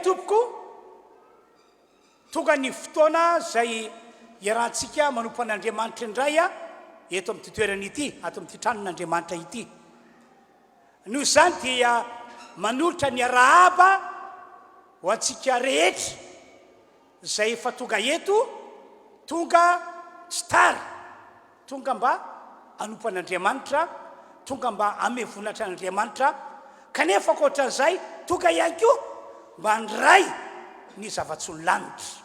Eny tompoko, tonga ny fotoana izay iarahantsika manompo an'Andriamanitra indray eto amin'ity toerana ity, ato amin'ity tranon'Andriamanitra ity. Noho izany dia manolotra ny arahaba ho antsika rehetra izay efa tonga eto, tonga tsy tara, tonga mba hanompo an'Andriamanitra, tonga mba hanome voninahitra an'Andriamanitra, kanefa ankoatran'izay tonga ihany koa mba handray ny zava-tsoan'ny lanitra.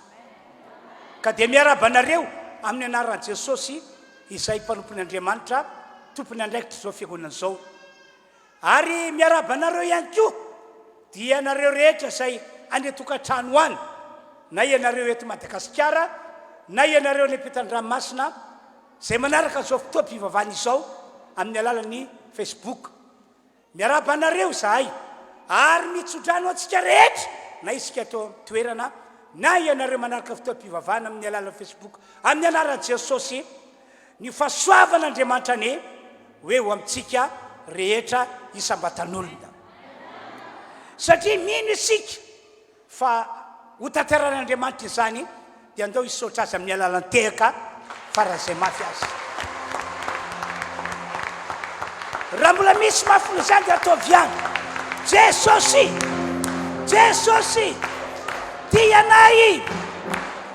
Ka dia miarahaba anareo amin'ny anaran'i Jesosy izay mpanompon'Andriamanitra, tompon'andraikitr'izao fiangonana izao. Ary miarahaba anareo ihany koa dia ianareo rehetra izay any an-tokantrano any, na ianareo eto Madagasikara, na ianareo any ampitan-dranomasina, izay manaraka an'izao fotoam-pivavahana izao amin'ny alalan'ny Facebook. Miarahaba anareo izahay ary mitsodrano antsika rehetra na isika eto an-toerana na ianareo manaraka fotoam-pivavahana amin'ny alalan'ny Facebook amin'ny anaran'i Jesosy. Ny fahasoavan'Andriamanitra anie ho eo amintsika rehetra isam-batan'olona. Satria mino isika fa ho tanterahan'Andriamanitra izany, dia andao hisaotra Azy amin'ny alalan'ny tehaka faran'izay mafy aza. Raha mbola misy mafy noho izany dia ataovy ihany. Jesosy! Jesosy! Tia anay!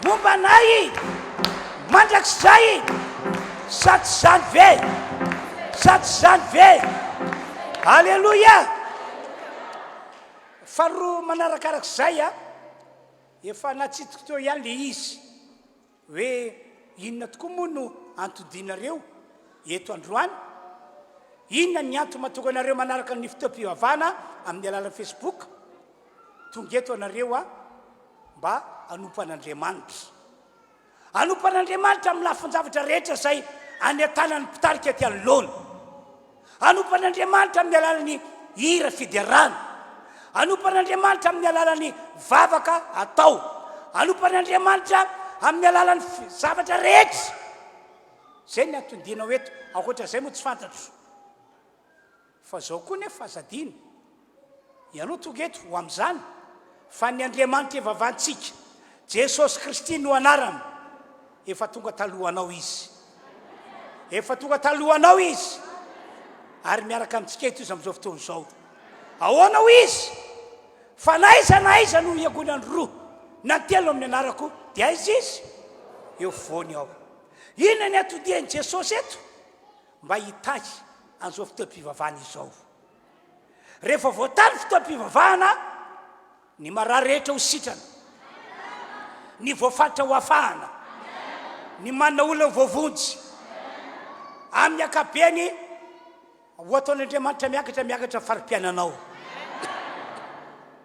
Momba anay! Mandrakizay! Sa tsy izany ve? Sa tsy izany ve? Aleloia! Faharoa manarakarak'izay a, efa natsidiko teo ihany le izy hoe inona tokoa moa no anton-dianareo eto androany? Inona ny antony mahatonga anareo manaraka ny fotoam-pivavahana amin'ny alalan'ny Facebook? Tonga eto anareo a mba hanompo an'Andriamanitra. Hanompo an'Andriamanitra amin'ny lafin-javatra rehetra izay any an-tanan'ny mpitarika aty anoloana. Hanompo an'Andriamanitra amin'ny alalan'ny hira fiderana. Hanompo an'Andriamanitra amin'ny alalan'ny vavaka atao. Hanompo an'Andriamanitra amin'ny alalan'ny zavatra rehetra. Izay ny anton-dianao eto, ankoatra izay moa tsy fantatro. Fa zao koa nefa aza adino, ianao tonga eto ho amin'izany, fa ny Andriamanitra ivavahantsika, Jesosy Kristy no anarany, efa tonga talohanao Izy. Efa tonga talohanao Izy, ary miaraka amintsika eto Izy amin'izao fotoana izao. Ahoana hoy Izy? Fa na aiza na aiza no hiangonan'ny roa na telo amin'ny anarako, dia aiza Izy? Eo afovoany ao. Inona ny atodian'i Jesosy eto? mba hitahy an'izao fotoam-pivavahana izao. Rehefa voatahy ny fotoam-pivavahana, ny marary rehetra ho sitrana, ny voafaritra ho afahana, ny manana olona ho voavonjy. Amin'ny ankapobeny, ho ataon'Andriamanitra miakatra miakatra ny fari-piainanao.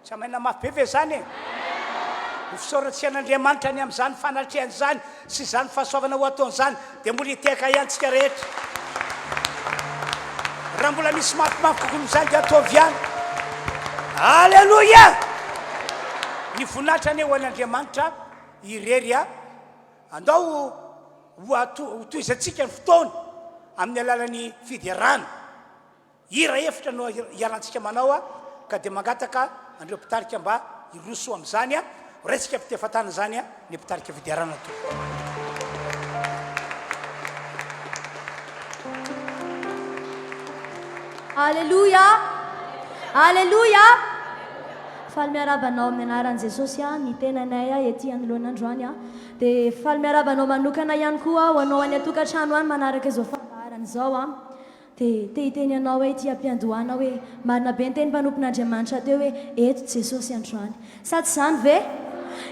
Tsy amaina mafy be ve izany e? Ho fisaorantsika an'Andriamanitra ny amin'izany fanatrehany izany sy izany fahasoavana ho ataony izany, dia mbola hitehaka ihany tsika rehetra. Raha mbola misy mafimafy kokoa noho izany dia ataovy ihany. Aleloia! Ny voninahitra anie ho an'Andriamanitra irery a. Andao ho tohizantsika ny fotoana amin'ny alalan'ny fiderana. Hira efitra no hialantsika manao ka dia mangataka an'ireo mpitarika mba hiroso amin'izany. Ho raisika am-pitefatana izany ny mpitarika fiderana tompoko. Aleloia! Aleloia! Faly miarahaba anao amin'ny anaran'i Jesosy aho, ny tenanay ety anoloana androany aho. Dia faly miarahaba anao manokana ihany koa aho, anao any an-tokantrano any manaraka izao fandaharana izao aho. Dia te hiteny anao hoe ety am-piandohana hoe, marina be ny teny mpanompon'Andriamanitra teo hoe, eto Jesosy androany. Sa tsy izany ve?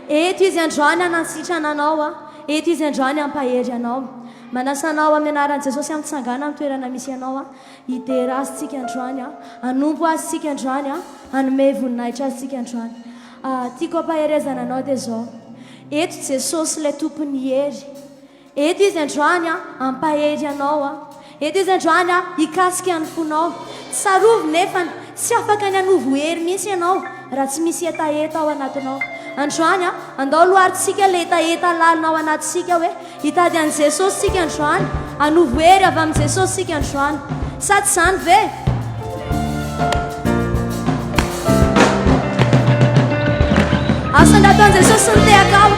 Eto Izy androany hanasitrana anao an! Eto Izy androany hampahery anao. Manasa anao amin'ny anaran'i Jesosy hampitsangana amin'ny toerana misy anao an! Hidera Azy tsika androany an! Hanompo Azy tsika androany an! Hanome voninahitra Azy tsika androany. Ah, tiako hampaherezana anao dia izao, eto Jesosy ilay Tompon'ny hery. Eto Izy androany hampahery anao. Eto Izy androany hikasika ny fonao. Tsarovy nefany, tsy afaka ny hanovo hery mihitsy ianao raha tsy misy hetaheta ao anatinao. Androany, andao loharintsika ilay hetaheta lalina ao anatintsika hoe hitady an'i Jesosy isika androany, hanovo hery avy amin'i Jesosy isika androany. Sa tsy izany ve? Asandrato an'i Jesosy ny tehakao.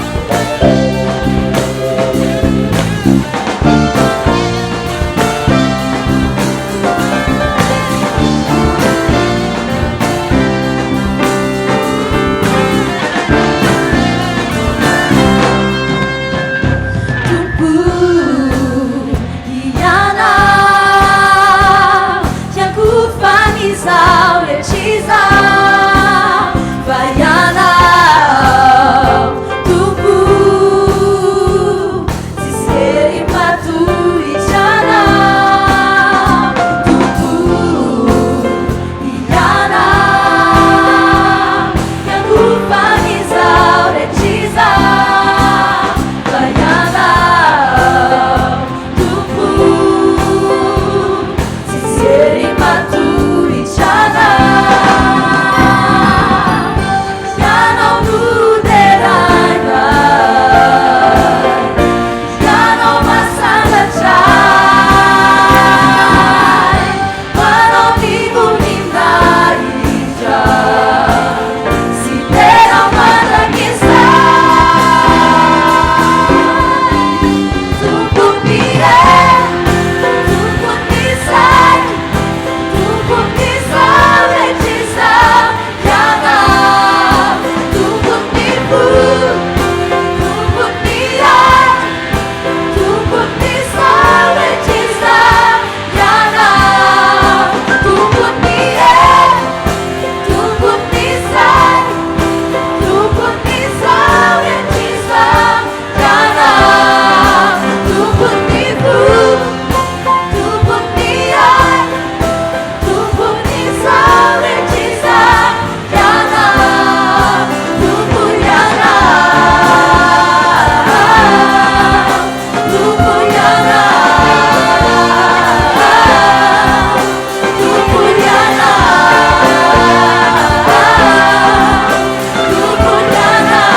Tompo ianao Hiankofan'izao rehetra izao Fa ianao Tompo Tsisy hery mahatohitra anao Tompo ianao Hiankofan'izao rehetra izao Fa ianao Tompo Tsisy hery mahatohitra anao Ianao no deraina Ianao mahasandratra ahy Manao ny voninahitra Sy tena mandrakizay Tompon'ny hery, Tompon'ny saina, Tompon'ny rehetra izao Ianao, Tompon'ny fo, Tompon'ny aina, Tompon'ny rehetra izao Ianao, Tompon'ny hery, Tompon'ny saina, Tompon'ny rehetra izao Ianao, Tompon'ny fo, Tompon'ny aina, Tompon'ny rehetra izao Ianao, Tompo ianao, Tompo ianao, Tompo ianao, Tompo ianao,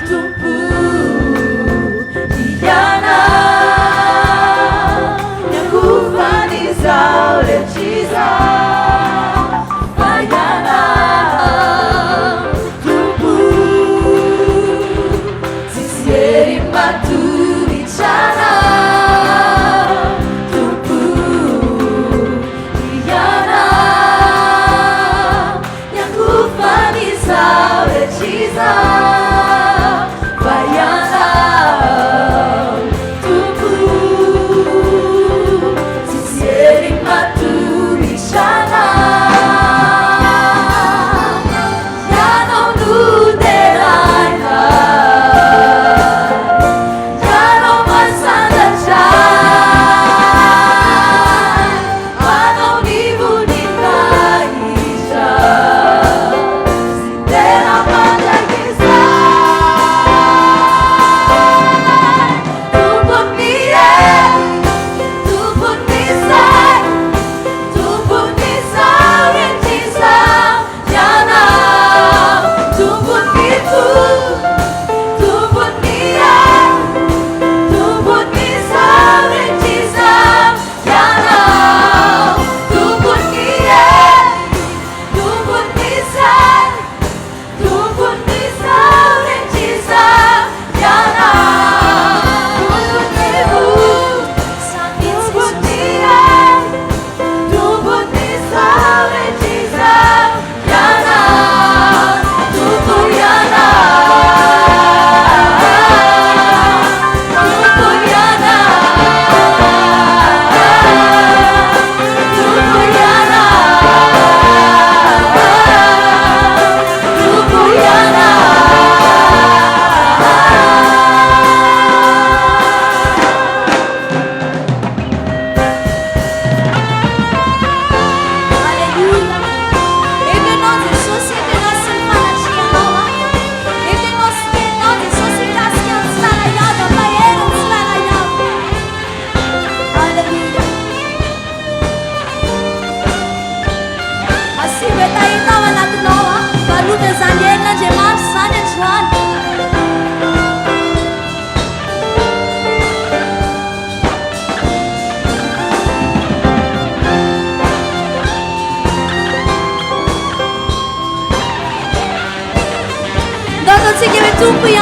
Tompo ianao, Hiankofan'izao rehetra izao Fa ianao, Tompo Tsisy hery mahatohitra anao Tompo ianao Hiankofan'izao rehetra izao Fa ianao, Tompo Tsisy hery mahatohitra anao Ianao no deraina Ianao mahasandratra.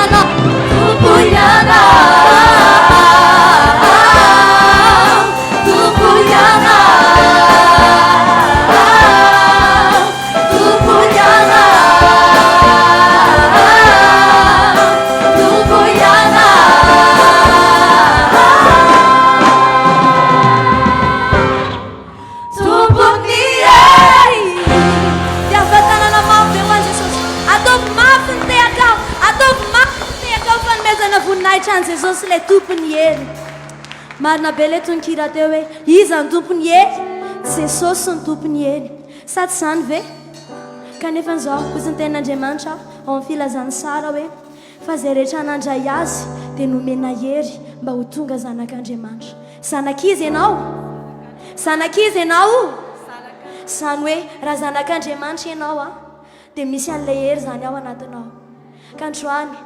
Ianao. Tompo Ianao, Tompo Ianao, Tompo Ianao, Tompo Ianao. Tompon'ny hery. Dia tanana mafy be ho an'i Jesosy. Ataovy mafy ny tehakao. Ataovy mafy ny tehakao fanomezana voninahitra an'i Jesosy ilay Tompon'ny hery. Marina be ilay tononkira teo hoe iza ny Tompon'ny hery? Jesosy no Tompon'ny hery. Sa tsy izany ve? Kanefa izao, hoy ny tenin'Andriamanitra ao amin'ny filazantsara hoe fa izay rehetra nandray Azy dia nomena hery mba ho tonga zanak'Andriamanitra. Zanak'iza ianao? Zanak'iza ianao? Izany hoe raha zanak'Andriamanitra ianao a, dia misy an'ilay hery izany ao anatinao. Ka androany,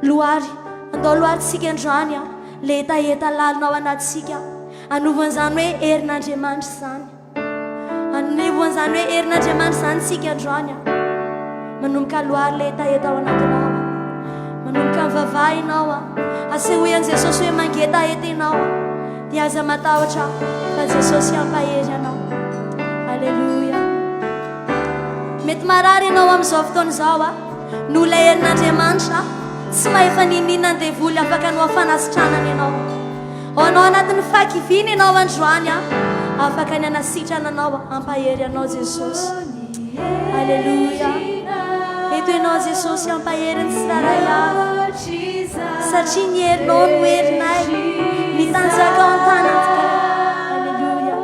loary, andao loarintsika androany a, ilay hetaheta lalina ao anatintsika. Anovan'izany hoe herin'Andriamanitra izany. Anivon'izany hoe herin'Andriamanitra izany isika androany a. Manomboka aloary ilay hetaheta ao anatinao a. Manomboka mivavaha ianao a. Asehoy an'i Jesosy hoe mangetaheta ianao a. Dia aza matahotra fa Jesosy hampahery anao. Aleloia. Mety marary ianao amin'izao fotoana izao a. Noho ilay herin'Andriamanitra tsy mahefa n'inon'inona ny devoly afaka no hafanasitranana ianao. Ao anao anatin'ny fahakiviana ianao androany a. Afaka ny hanasitrana anao, hampahery anao Jesosy. Aleloia. Eto ianao Jesosy hampahery ny tsirairay avy. Satria ny herinao no herinay. Ny tanjakao an-tanantsika. Aleloia.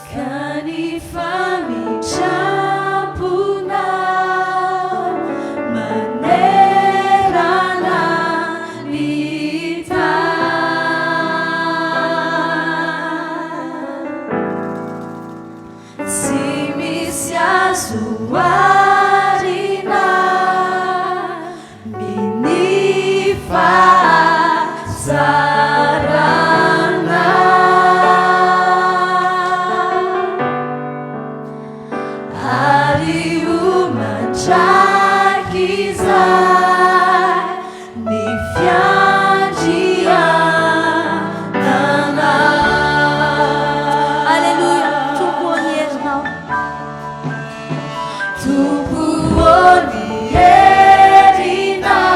Ka ny famindram-ponao manerana ny tany. Tsy misy azo oharina Amin'ny fahazarana. Ary ho mandrakizay ny fiandrianana. Aleloia, Tompo ô ny herinao. Tompo ô ny herinao.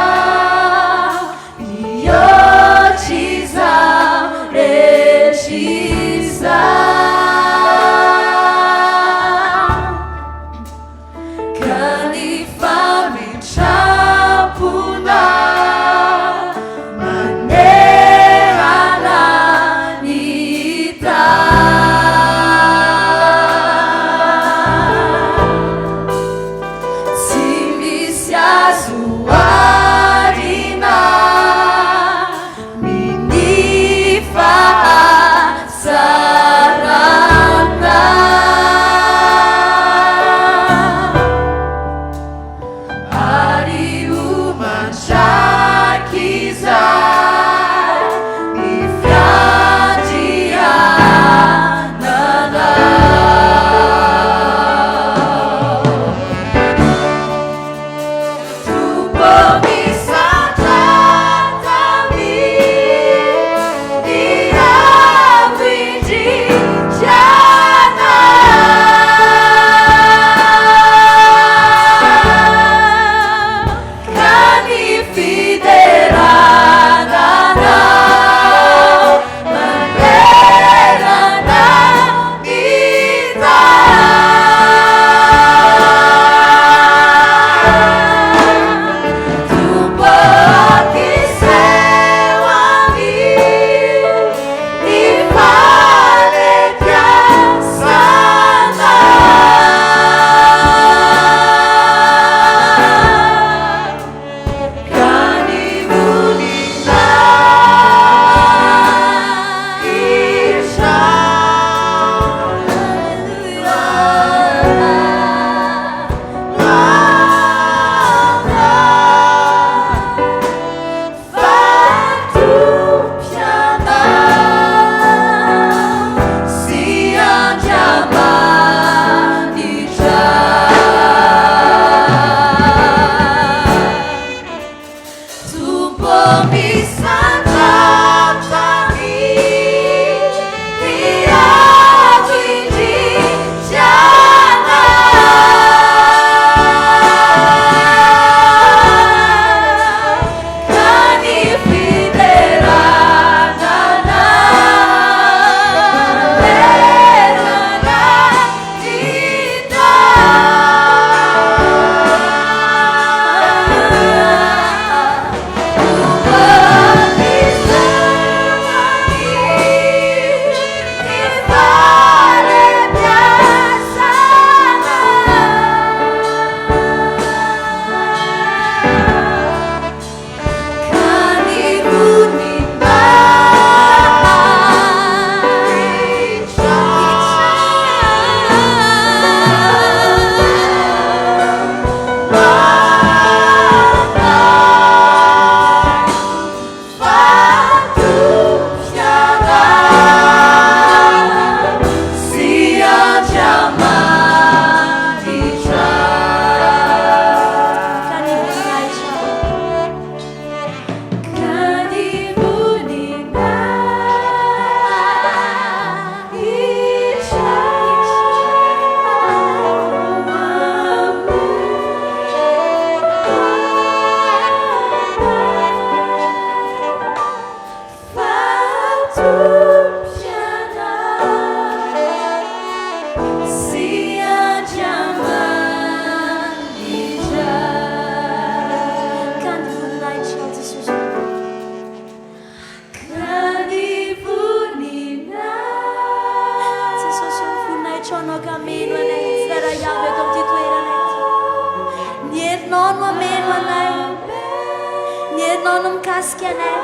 herinao no mikasika anay,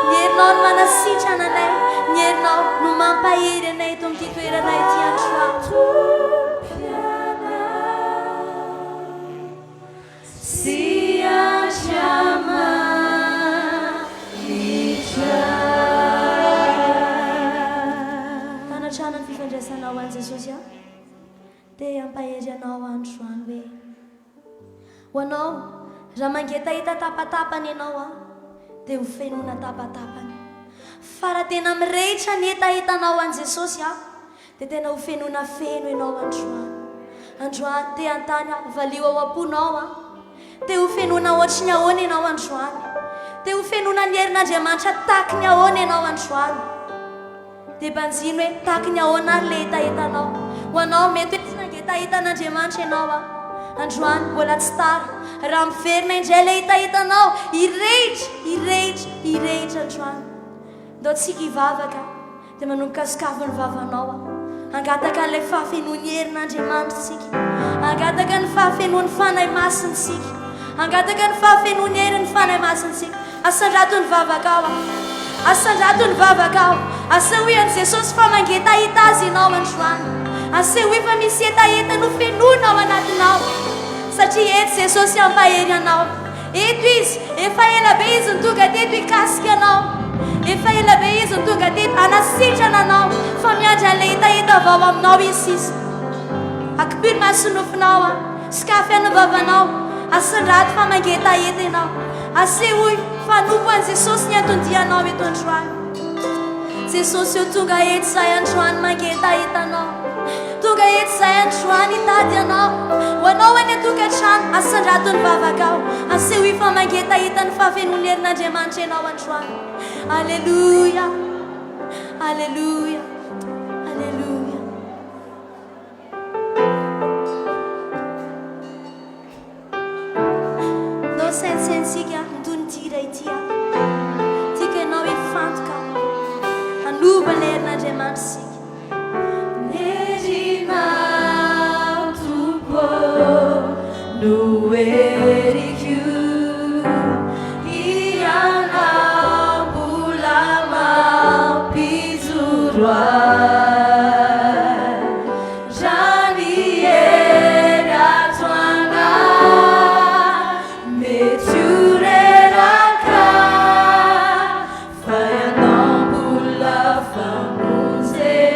ny herinao no manasitrana anay, ny herinao no mampahery anay eto amin'ity toerana ity androany. Fanatrana ny fifandraisanao an'i Jesosy aho. Te hampahery anao androany hoe, Ho anao, raha mangetaheta tapatapany ianao an, dia ho fenoina tapatapany. Fa raha tena mirehitra ny hetahetanao an'i Jesosy an, dia tena ho fenoina feno ianao androany. Androany, te hanontany aho, valio ao am-ponao an. Te ho fenoina ohatry ny ahoana ianao androany? Te ho fenoina ny herin'Andriamanitra tahaky ny ahoana ianao androany? Dia banjino hoe tahaky ny ahoana ary ilay hetahetanao. Ho anao, mety hoe tsy nangetaheta an'Andriamanitra ianao an. Androany, mbola tsy tara. Raha miverina indray ilay hetahetanao, hirehitra, hirehitra, hirehitra androany. Ndao tsika hivavaka, dia manomboka sokafy ny vavanao an. Hangataka an'ilay fahafenoan'ny herin'Andriamanitra isika. Hangataka ny fahafenoan'ny Fanahy Masina isika. Hangataka ny fahafenoan'ny herin'ny Fanahy Masina isika. Asandrato ny vavakao aho. Asandrato ny vavakao. Asehoy an'i Jesosy fa mangetaheta Azy ianao androany. Asehoy fa misy hetaheta nofenoina ao anatinao. Satria eto Jesosy hampahery anao. Eto Izy. Efa ela be Izy no tonga teto hikasika anao. Efa ela be Izy no tonga teto hanasitrana anao. Fa miandry an'ilay hetaheta vao aminao Izy sisa. Akipio ny masonofinao aho. Sokafy any ny vavanao. Asandrato fa mangetaheta ianao. Asehoy fa hanompo an'i Jesosy ny anton-dianao eto androany. Jesosy ô tonga eto izahay androany mangetaheta Anao. Tonga eto izahay androany hitady Anao. Ho Anao any an-tokantrano, asandrato ny vavakao. Asehoy fa mangetaheta ny fahafenoan'ny herin'Andriamanitra ianao androany. Aleloia! Aleloia! Aleloia! Ndao saintsaintsika ny tonon'ity hira ity a. Tiako ianao hifantoka hanova ilay herin'Andriamanitra isika. Herinao Tompo no heriko, Ianao mbola mampijoro ahy. Raha ny hery ato anahy mety ho reraka, fa Ianao mbola famonjena.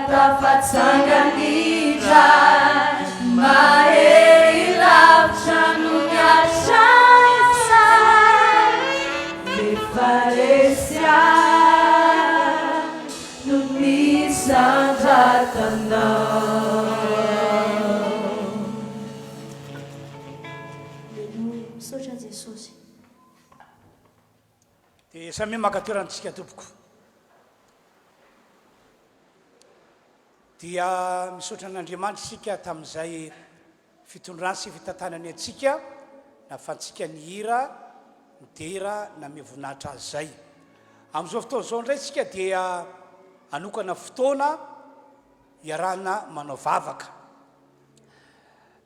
tafatsangana indray, mahery lavitra noho ny hatramizay, Rehefa resy ahy no nisandratanao. Aleloia, misaotra Jesosy. Dia samia maka toerana tsika tompoko. Dia misaotra an'Andriamanitra isika tamin'izay fitondrany sy fitantanany antsika, nahafahantsika nihira, nidera, namehy voninahitra Azy izay. Amin'izao fotoana izao indray isika dia hanokana fotoana hiarahana manao vavaka.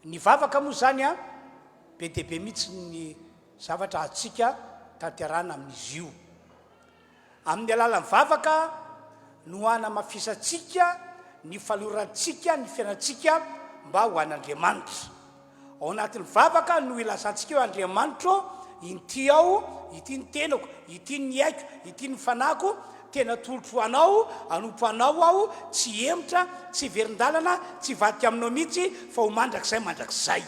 Ny vavaka moa izany an, be dia be mihitsy ny zavatra azontsika tanterahina amin'izy io. Amin'ny alalan'ny vavaka no hanamafisantsika ny falorantsika ny fiainantsika mba ho an'Andriamanitra. Ao anatin'ny vavaka no ilazantsika hoe Andriamanitro ô, inty aho, ity ny tenako, ity ny aiko, ity ny fanahiko, tena atolotro ho Anao, hanompo Anao aho, tsy hihemotra, tsy hiverin-dalana, tsy hivadika Aminao mihitsy, fa ho mandrakizay mandrakizay.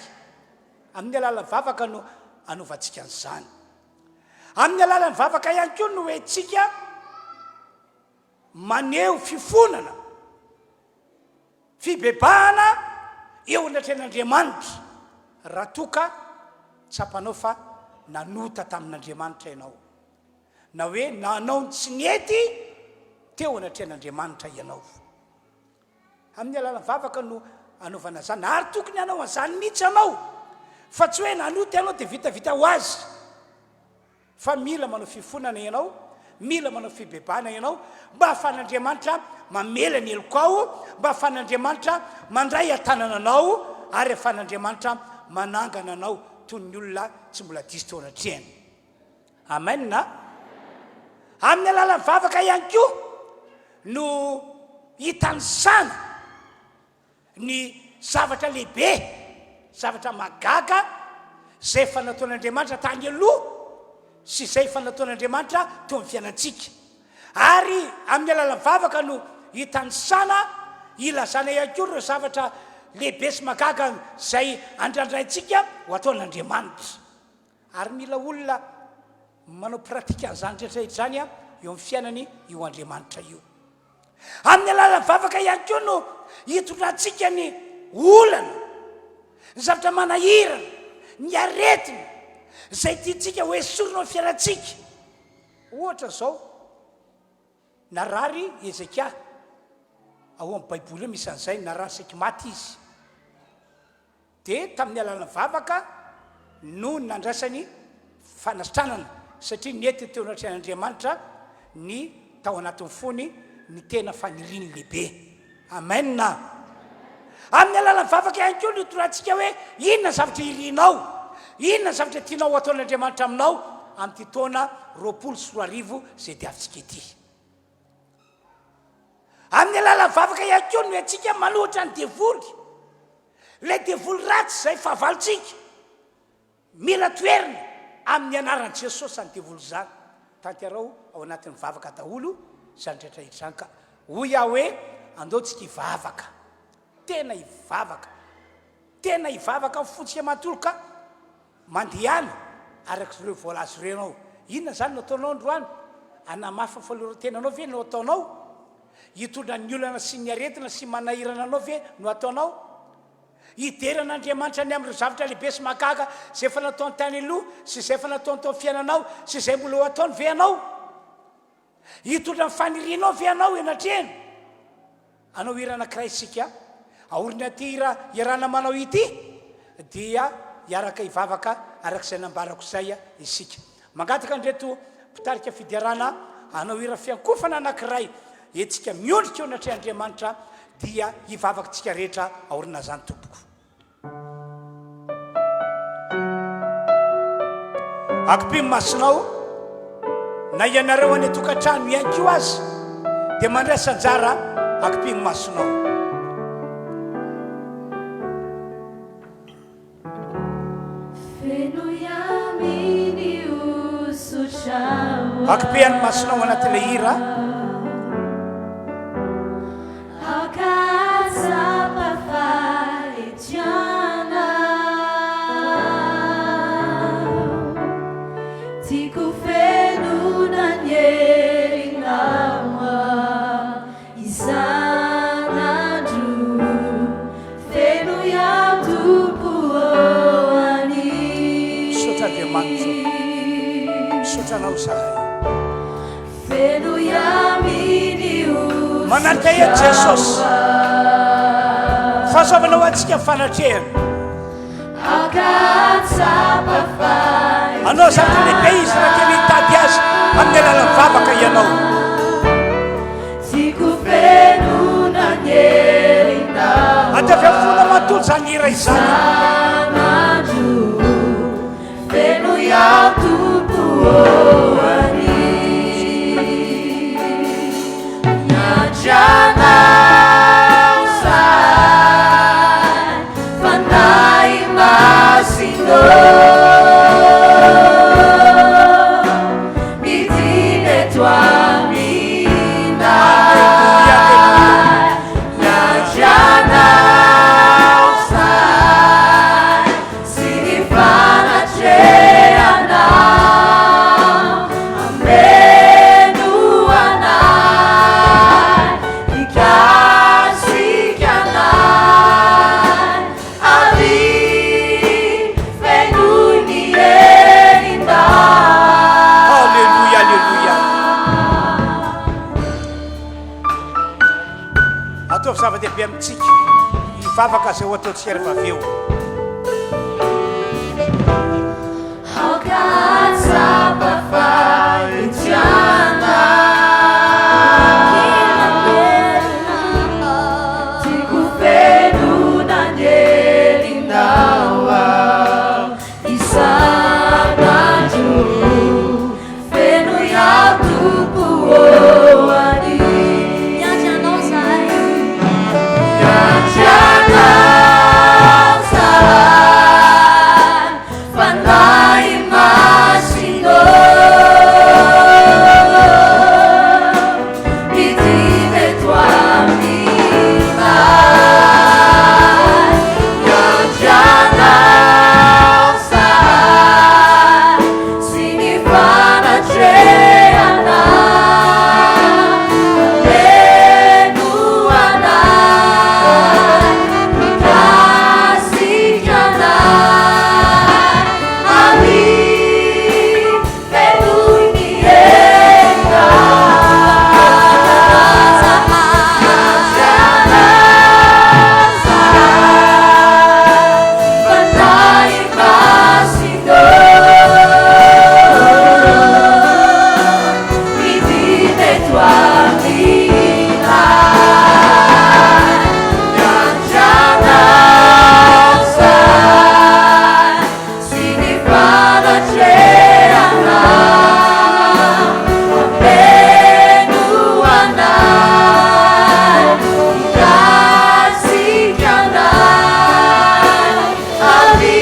Amin'ny alalan'ny vavaka no anaovantsika an'izany. Amin'ny alalan'ny vavaka ihany koa no entintsika maneho fifonana, fibebahana eo anatrehan'Andriamanitra, raha toa ka tsapanao fa nanota tamin'Andriamanitra ianao, na hoe nanao ny tsy nety teo anatrehan'Andriamanitra ianao. Amin'ny alalan'ny vavaka no anaovana izany, ary tokony hanao an'izany mihitsy ianao, fa tsy hoe nanota ianao dia vitavita ho azy, fa mila manao fifonana ianao, mila manao fibebahana ianao, mba hahafahan'Andriamanitra mamela ny helokao, mba hahafahan'Andriamanitra mandray an-tanana anao, ary hahafahan'Andriamanitra manangana anao toy ny olona tsy mbola diso teo anatrehany. Amen a! Amin'ny alalan'ny vavaka ihany koa no hitanisana ny zavatra lehibe, zavatra mahagaga izay efa nataon'Andriamanitra tany aloha sy izay efa nataon'Andriamanitra teo amin'ny fiainantsika. Ary amin'ny alalan'ny vavaka no hitanisana, hilazana ihany koa ireo zavatra lehibe sy mahagaga izay andrandraintsika ho ataon'Andriamanitra. Ary mila olona manao pratique an'izany rehetra rehetra izany eo amin'ny fiainany io Andriamanitra io. Amin'ny alalan'ny vavaka ihany koa no hitondrantsika ny olana, ny zavatra manahirana, ny aretina izay tiantsika ho esorina ao amin'ny fiainantsika. Ohatra izao, narary Hezekia, ao amin'ny Baiboly eo misy an'izay, narary saiky maty izy. Dia tamin'ny alalan'ny vavaka no nandraisany fanasitranana, satria nety teo anatrehan'Andriamanitra ny tao anatin'ny fony ny tena faniriany lehibe. Amen! Amin'ny alalan'ny vavaka ihany koa no itorantsika hoe inona ny zavatra irinao, inona ny zavatra tianao ho ataon'Andriamanitra aminao amin'ity taona 2020 izay diavintsika ity. Amin'ny alalan'ny vavaka ihany koa no entsika manohitra ny devoly. Ilay devoly ratsy izay fahavalontsika. Mila toherina amin'ny anaran'i Jesosy izany devoly izany. Tanterao ao anatin'ny vavaka daholo izany rehetra izany ka hoy aho hoe andao tsika hivavaka. Tena hivavaka. Tena hivavaka amin'ny fontsika manontolo ka Mandehana araka ireo voalaza ireo ianao. Inona izany no ataonao androany? Hanamafy ny fanoloran-tenanao ve no ataonao? Hitondra ny olana sy ny aretina sy manahirana anao ve no ataonao? Hidera an'Andriamanitra ny amin'ireo zavatra lehibe sy mahagaga izay efa nataony tany aloha sy izay efa nataony tao amin'ny fiainanao sy izay mbola ho ataony ve ianao? Hitondra ny fanirianao ve ianao eo anatrehany? Hanao hira anankiray isika. Aorian'ity hira iarahana manao ity dia hiaraka hivavaka araka izay nambarako izay isika. Mangataka an'ireto mpitarika fiderana hanao hira fiankofana anankiray entsika miondrika eo anatrehan'Andriamanitra dia hivavaka isika rehetra aorian'izany tompoko. Akipio ny masonao, na ianareo any an-tokantrano ihany koa aza dia mandraisa anjara, akipio ny masonao. Akipio ny masonao anatin'ilay hira. anao izahay. Fenoy amin'ny Manatrika eto Jesosy. Fahasoavana ho antsika ny fanatrehany. Aoka hahatsapa fa Hanao zavatra lehibe izy raha tena hitady azy amin'ny alalan'ny vavaka ianao. Tiako fenoina ny herinao. Ataovy amin'ny fonao manontolo izany hira izany. Isan'andro fenoy aho Tompo ô anio. Miandry Anao izahay, Fanahy Masina ô. Midina eto aminay. Miandry Anao izahay, sy ny fanatrehanao. Hameno anay, hikasika anay, ary fenoy ny herinao. Alléluia, alléluia. Ataovy zava-dehibe amintsika ny vavaka izay ho ataontsika rehefa avy eo. Aoka hahatsapa fa etiana. Tiako fenoina ny herinao aho isan'andro. Fenoy aho Tompo ô anio. Miandry Anao izahay. Miandry Anao izahay, Fanahy Masina ô. Midina eto aminay. Miandry Anao izahay, sy ny fanatrehanao. Hameno anay, hikasika anay, ary fenoy ny herinao. Miandry Anao izahay, Fanahy Masina ô. Midina eto aminay. Miandry Anao izahay, sy ny fanatrehanao. Hameno anay, hikasika anay, ary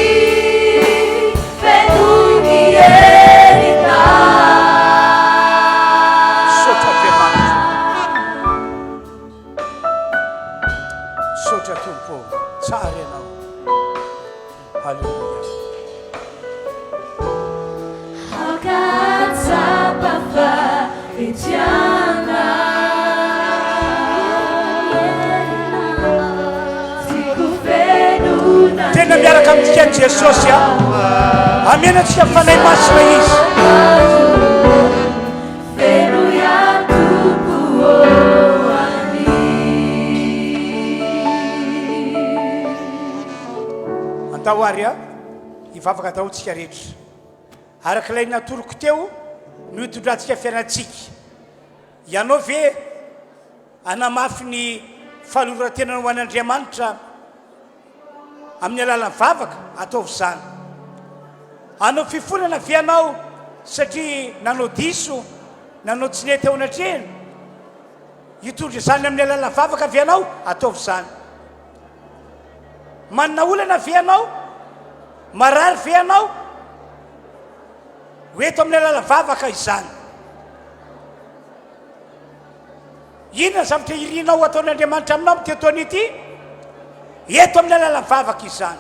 fenoy ny herinao. Misaotra Andriamanitra. Misaotra Tompo ô. Tsara Ianao. Haleloia. Aoka hahatsapa fa etiana. Tiako fenoina ny Tena miaraka amintsika Jesosy a. Amena antsika Fanahy Masina Izy. Fenoy aho Tompo ô anio. Andao ary a, hivavaka daholo tsika rehetra. Araka ilay natoroko teo no hitondrantsika fiainantsika. Ianao ve hanamafy ny fanoloran-tenanao ho an'Andriamanitra amin'ny alalan'ny vavaka? Ataovy izany. Hanao fifonana ve ianao satria nanao diso, nanao tsy nety eo anatrehany? Hitondra izany amin'ny alalan'ny vavaka ve ianao? Ataovy izany. Manana olana ve ianao? Marary ve ianao? Ho eto amin'ny alalan'ny vavaka izany. Inona ny zavatra irinao ho ataon'Andriamanitra aminao amin'ity taona ity? Eto amin'ny alalan'ny vavaka izany.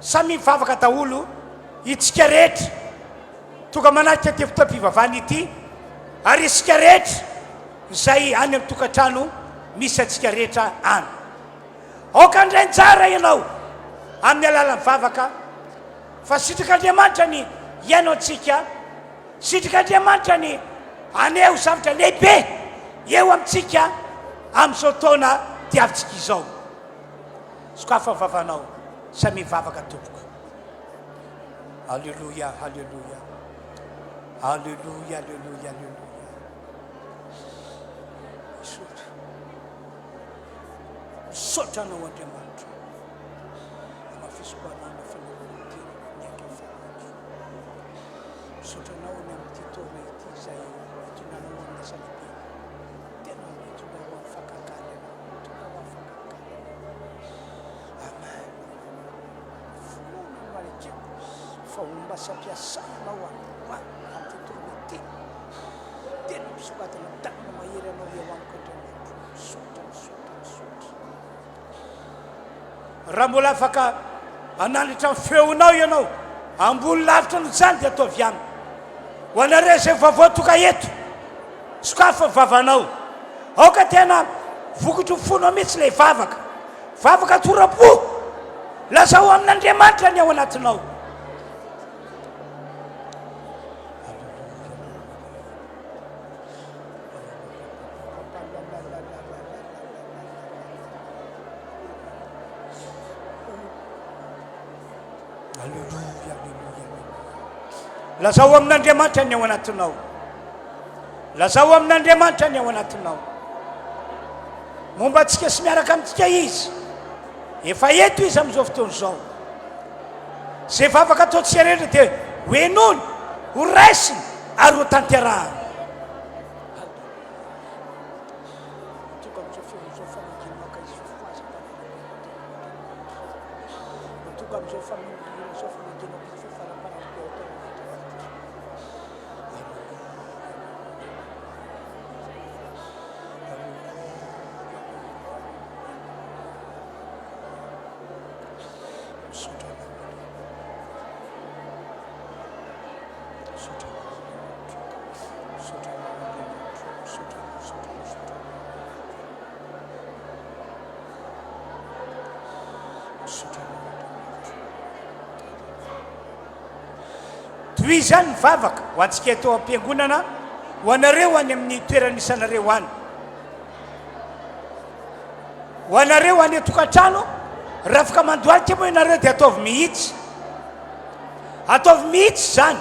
Samy mivavaka daholo itsika rehetra tonga manatrika ity fotoam-pivavahana ity ary isika rehetra izay any amin'ny tokantrano misy antsika rehetra any. Aoka handray anjara ianao amin'ny alalan'ny vavaka fa sitrak'Andriamanitra ny hihaino antsika. Sitrak'Andriamanitra ny haneho zavatra lehibe eo amintsika amin'izao taona diavintsika izao. Sokafa ny vavanao, samia mivavaka tompoko. Alléluia, alléluia. Alléluia, alléluia, alléluia. Misaotra. Misaotra anao Andriamanitra. Hamafisiko anao ny fanaovana tena miainga fanahy. Misaotra anao ny amin'ity taona ity izay hitondranao amin'ny asa lehibe. Tena mitondra ho amin'ny fakakana ianao. Mitondra ho amin'ny fakakana ianao. Amen. Finoana no anekeko fa homba sy ampiasana anao androany amin'ity taona ity. Tena misongadina tanana mahery anao eo amiko Andriamanitra. Misaotra, misaotra, misaotra. Raha mbola afaka hanandratra ny feonao ianao ambony lavitra noho izany dia ataovy ihany. Ho anareo izay vaovao tonga eto, sokafy ny vavanao. Aoka tena vokatry ny fonao mihitsy ilay vavaka. Vavaka tora-po. Lazao amin'Andriamanitra ny ao anatinao. Aleloia, aleloia, aleloia. Lazao amin'Andriamanitra ny ao anatinao. Lazao amin'Andriamanitra ny ao anatinao. Momba antsika sy miaraka amintsika Izy. Efa eto Izy amin'izao fotoana izao. Izay vavaka ataontsika rehetra dia ho henoiny, ho raisiny ary ho tanterahany. Tonga amin'izao feo izao famangiana izy fifohazam-panahy Tonga amin'izao faminoriana izao famangiana izy fifanapanam-peo atao amin'Andriamanitra. Misaotra anao Misaotra anao Andriamanitra. Misaotra anao Andriamanitra. Misaotra anao, misaotra anao, misaotra anao. Misaotra anao Andriamanitra. Tohizo ihany ny vavaka ho antsika eto am-piangonana, ho anareo any amin'ny toerana misy anareo any. Ho anareo any an-tokantrano, raha afaka mandohalika moa ianareo dia ataovy mihitsy. Ataovy mihitsy izany.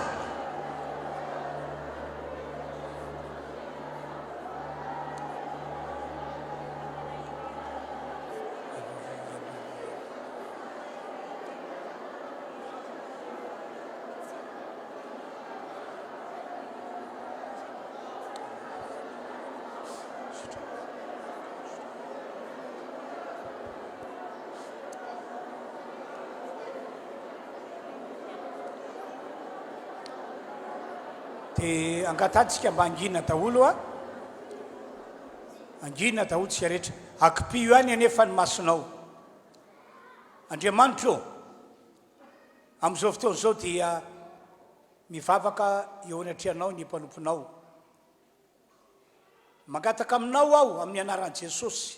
Dia angatahantsika mba hangina daholo a. Hangina daholo tsika rehetra. Akipio ihany anefa ny masonao. Andriamanitra ô, amin'izao fotoana izao dia mivavaka eo anatrehanao ny mpanomponao. Mangataka aminao aho amin'ny anaran'i Jesosy.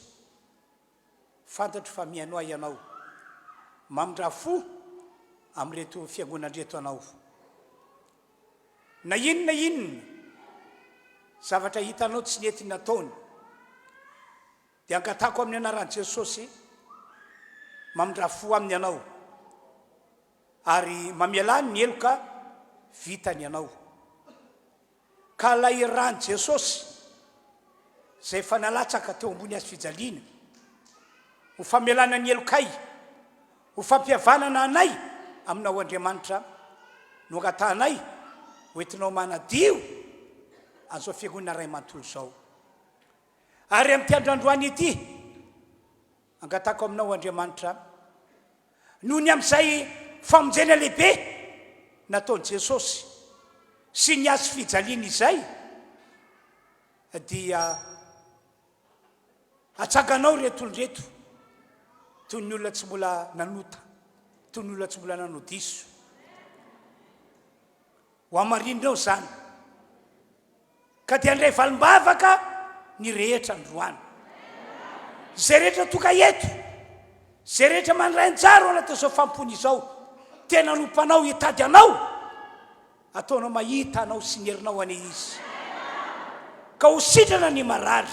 Fantatro fa mihaino ahy Ianao. Mamindrà fo amin'ireto fiangonana ireto Ianao. Na inona na inona zavatra hitanao tsy nety nataony, dia angatahako amin'ny anaran'i Jesosy, mamindrà fo aminy Ianao, ary mamelà ny heloka vitany Ianao. Ka ilay ran'i Jesosy izay efa nalatsaka teo ambony hazo fijaliana ho famelana ny helokay, ho fampihavanana anay aminao Andriamanitra no angatahanay ho entinao manadio an'izao fiangonana iray manontolo izao. Ary amin'ity andro androany ity, angatahako aminao Andriamanitra, Noho ny amin'izay famonjena lehibe nataon'i Jesosy sy ny hazo fijaliany izay, dia hatsanganao ireto olona ireto toy ny olona tsy mbola nanota, toy ny olona tsy mbola nanao diso. Ho hamarinina eo izany. Ka dia handray valim-bavaka ny rehetra androany. Izay rehetra tonga eto, izay rehetra mandray anjara ao anatin'izao fanompoana izao, tena no mpanao hitady anao. Ataonao mahita Anao sy ny herinao anie izy. Ka ho sitrana ny marary.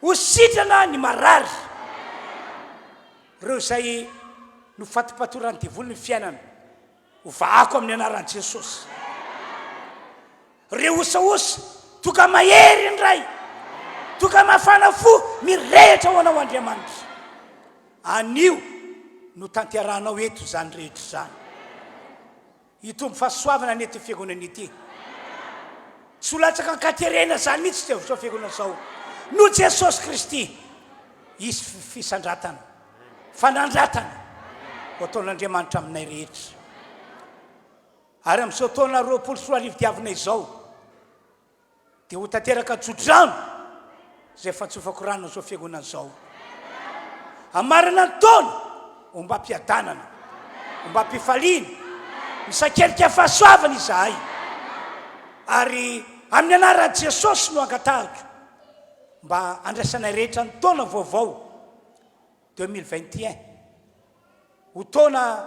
Ho sitrana ny marary. Ireo izay nofatopatoran'ny devoly ny fiainana, ho vahako amin'ny anaran'i Jesosy. Ireo osaosa, tonga mahery indray, tonga mafana fo, mirehitra ho Anao Andriamanitra. Anio no tanterahanao eto izany rehetra izany. Hitombo fahasoavana anie ity fiangonana ity. Tsy ho latsaka an-katerena izany mihitsy teo izao fiangonana izao. Noho Jesosy Kristy, hisy fisandratana, fanandratana ho ataon'Andriamanitra aminay rehetra. Ary amin'izao taona 2020 diavina izao, Dia ho tanteraka tso-drano izay fantsofako rano izao fiangonana izao. Hamarana ny taona ombam-piadanana, ombam-pifaliana, misakelika fahasoavana izahay. Ary amin'ny anaran'i Jesosy no angatahiko mba handraisanay rehetra ny taona vaovao 2021 ho taona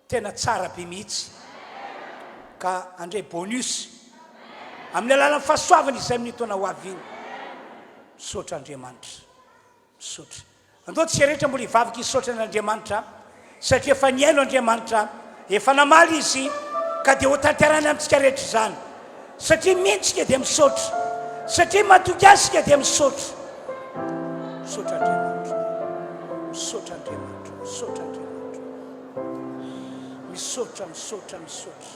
Tena tsara be mihitsy ka handray bonus amin'ny alalan'ny fahasoavana izay amin'io taona ho avy iny. Misaotra Andriamanitra. Misaotra. Andao tsika rehetra mbola hivavaka hisaotra an'Andriamanitra satria efa nihaino Andriamanitra, efa namaly Izy ka dia ho tanterahiny amintsika rehetra izany. Satria mino tsika dia misaotra. Satria matoky Azy isika dia misaotra. Misaotra Andriamanitra. Misaotra Andriamanitra. Misaotra Andriamanitra. Misaotra, misaotra, misaotra.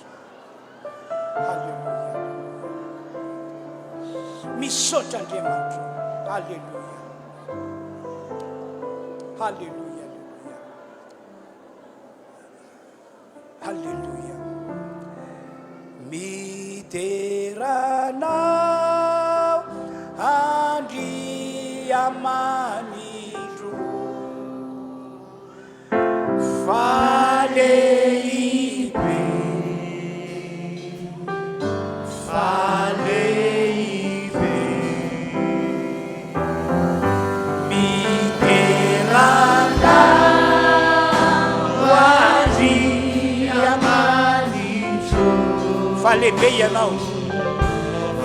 Alléluia. Misaotra Andriamanitra. Alléluia. Alléluia. Alléluia. Midera Anao Andriamanitro. Fa lehibe, fa lehibe. Midera Anao Andriamanitro. Fa lehibe Ianao.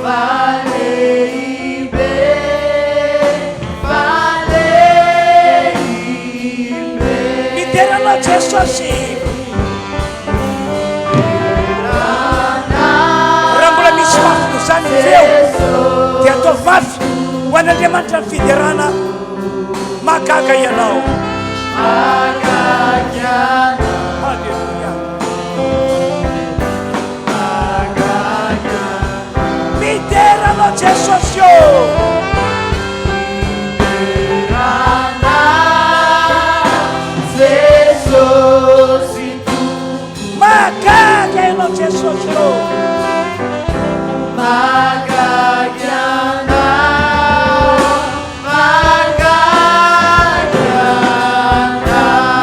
Fa lehibe, fa lehibe. Midera Anao Jesosy. Raha mbola misy mafy noho izany ny feo, dia ataovy mafy ho an'Andriamanitra ny fiderana. Mahagaga ianao. Haleloia. Midera anao Jesosy ô. Mahagaga ianao Jesosy ô.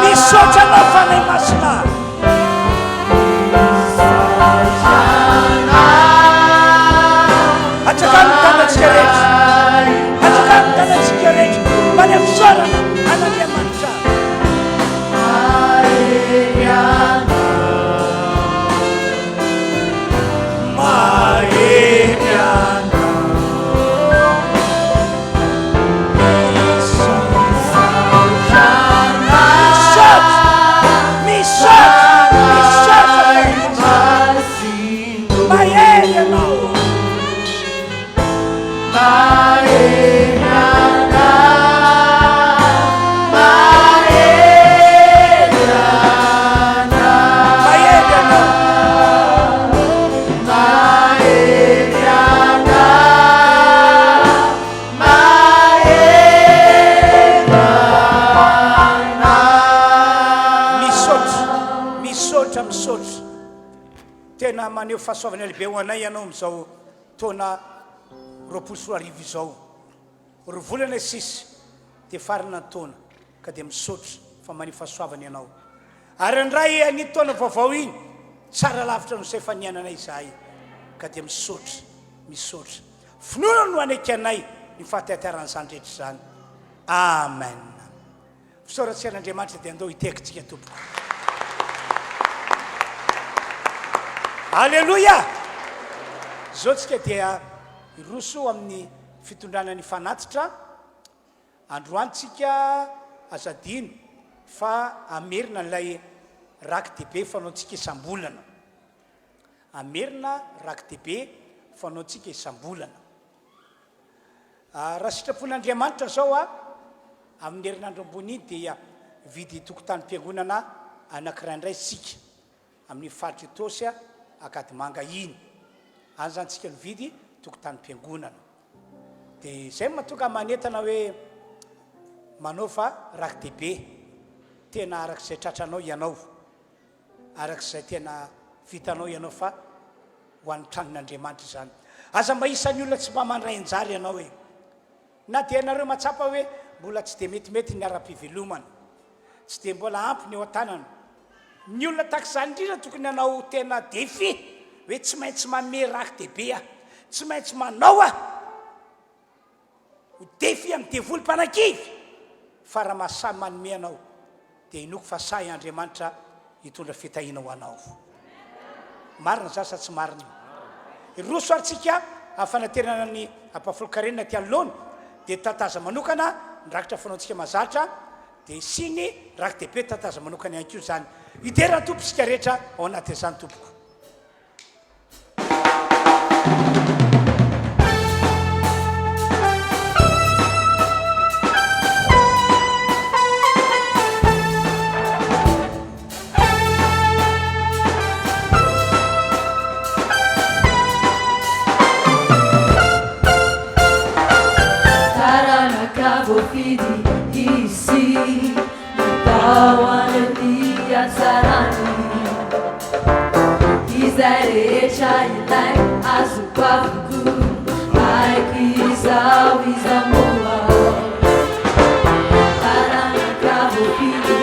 Misaotra anao Fanahy Masina. Atsakano ny tanantsika rehetra. Atsakano ny tanantsika rehetra. Maneho fisaorana an'Andriamanitra. Mahery anao. Mahery ianao. Mahery ianao. Misaotra, misaotra, misaotra. Tena maneho fahasoavana lehibe ho anay ianao amin'izao taona 2020 izao. Roa volana sisa dia farana ny taona ka dia misaotra fa maneho fahasoavana ianao. Ary handray an'iny taona vaovao iny tsara lavitra noho izay efa niainanay izahay ka dia misaotra, misaotra. Finoana no anekenay ny fahatetaran'izany rehetra izany. Amen. Fisaorantsika an'Andriamanitra dia andao hitehakintsika tompoko. Aleloia! Izao tsika dia hiroso amin'ny fitondrana ny fanatitra. Androany tsika aza adino fa hamerina an'ilay raki-dehibe fanaontsika isam-bolana. Hamerina raki-dehibe fanaontsika isam-bolana. Raha sitrapon'Andriamanitra izao a, amin'ny herinandro ambony iny dia hividy tokotanim-piangonana anankiray indray isika amin'ny faritra Itaosy Ankadimanga iny. Any izany isika no hividy tokotanim-piangonana. Dia izay no mahatonga manentana hoe manaova raki-dehibe tena araka izay tratranao ianao. Araka izay tena vitanao ianao fa ho an'ny tranon'Andriamanitra izany. Aza mba isan'ny olona tsy mba mandray anjara ianao e. Na dia ianareo mahatsapa hoe mbola tsy dia metimety ny ara-pivelomana, tsy dia mbola ampy ny eo an-tanana. Ny olona tahaka izany indrindra tokony hanao tena défi hoe tsy maintsy manome raki-dehibe aho, tsy maintsy manao aho. Ho défi amin'ny devoly mpanakivy fa raha mahasahy manome anao dia inoako fa sahy Andriamanitra hitondra fitahiana ho anao. Marina izany sa tsy marina? Hiroso ary tsika amin'ny fanaterana ny ampahafolon-karena aty anoloana dia tataza manokana ny rakitra fanaontsika mahazatra dia sy ny raki-dehibe tataza manokana ihany koa izany. Hidera ny Tompo isika rehetra ao anatin'izany tompoko. Taranaka voafidy izy natao any amin'ny hatsarany. Izay rehetra ilaiko azoko avokoa, haiko izao iza moa. Taranaka voafidy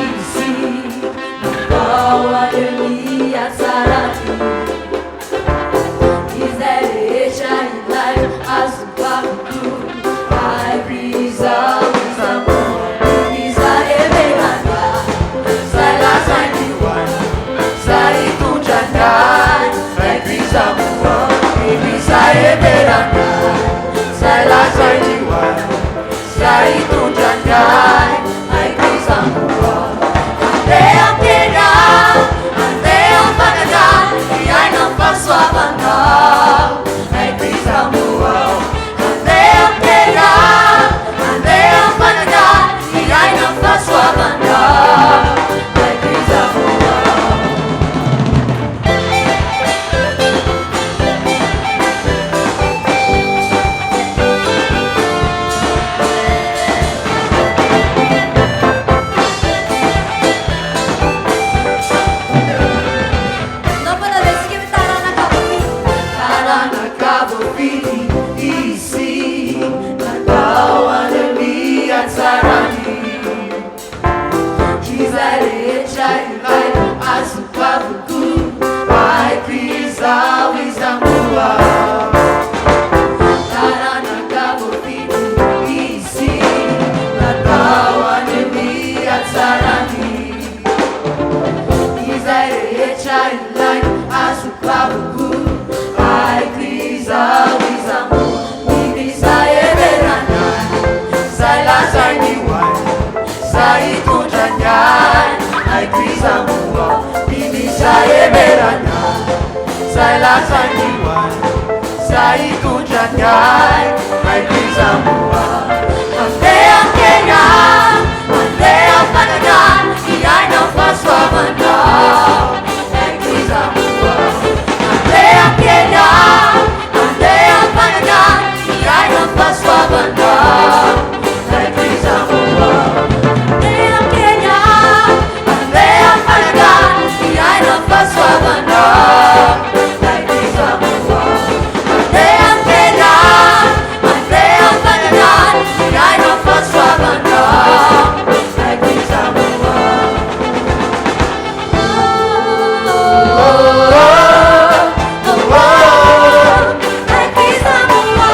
izy, natao haneho ny hatsarany. Izay rehetra ilaiko azoko avokoa, haiko izao iza moa. Iza heverana, izay lazainy ho ahy. Zay hitondra anay, haiko iza moa. Iza heverana, izay lazainy ho ahy. Zay hitondra anay, haiko iza moa. Andeha am-kery aho, andeha am-panana, hiaina amin'ny fahasoavanao, haiko iza moa. Andeha am-kery aho, andeha am-panana, hiaina amin'ny fahasoavanao, haiko iza moa. Taranaka voafidy izy, natao haneho ny hatsarany. Izay rehetra ilaiko azoko avokoa, haiko izaho iza moa. Taranaka voafidy izy, natao haneho ny hatsarany. Izay rehetra ilaiko azoko avokoa, haiko izaho iza moa. Iza heverana ahy, izay lazainy ho ahy, izay hitondra ny ahy, haiko iza moa. Iza heverana ahy, izay lazainy ho ahy, izay hitondra ny ahy, haiko iza moa. Andeha an-kena, andeha am-panana, hiaina amin'ny fahasoavanao, haiko iza moa. Andeha an-kena, andeha am-panana, hiaina amin'ny fahasoavanao, haiko iza moa. Andeha an-kena, andeha am-panana, hiaina amin'ny fahasoavanao, haiko iza moa. Andeha an-kena, andeha am-panana, hiaina amin'ny fahasoavanao, haiko iza moa. Haiko iza moa.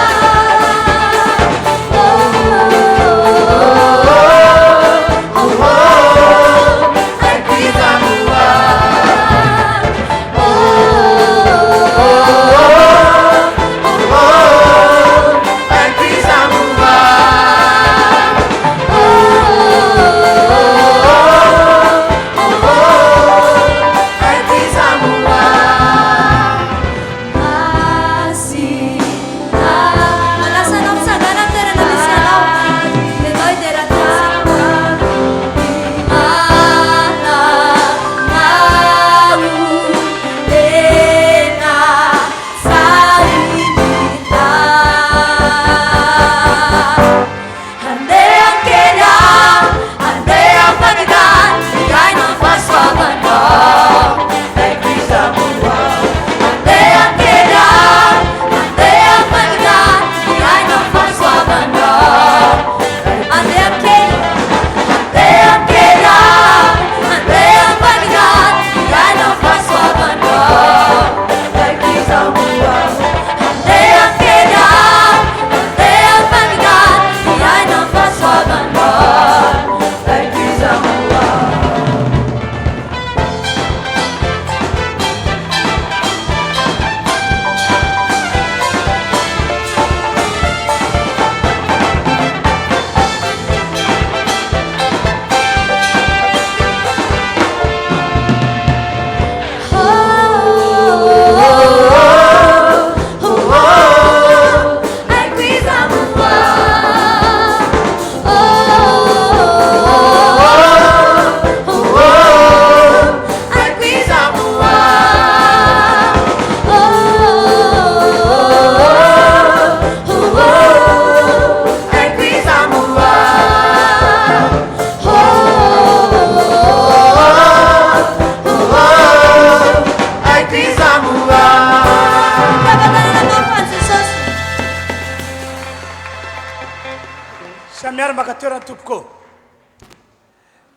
Samy miara-maka toerana tompoko ô.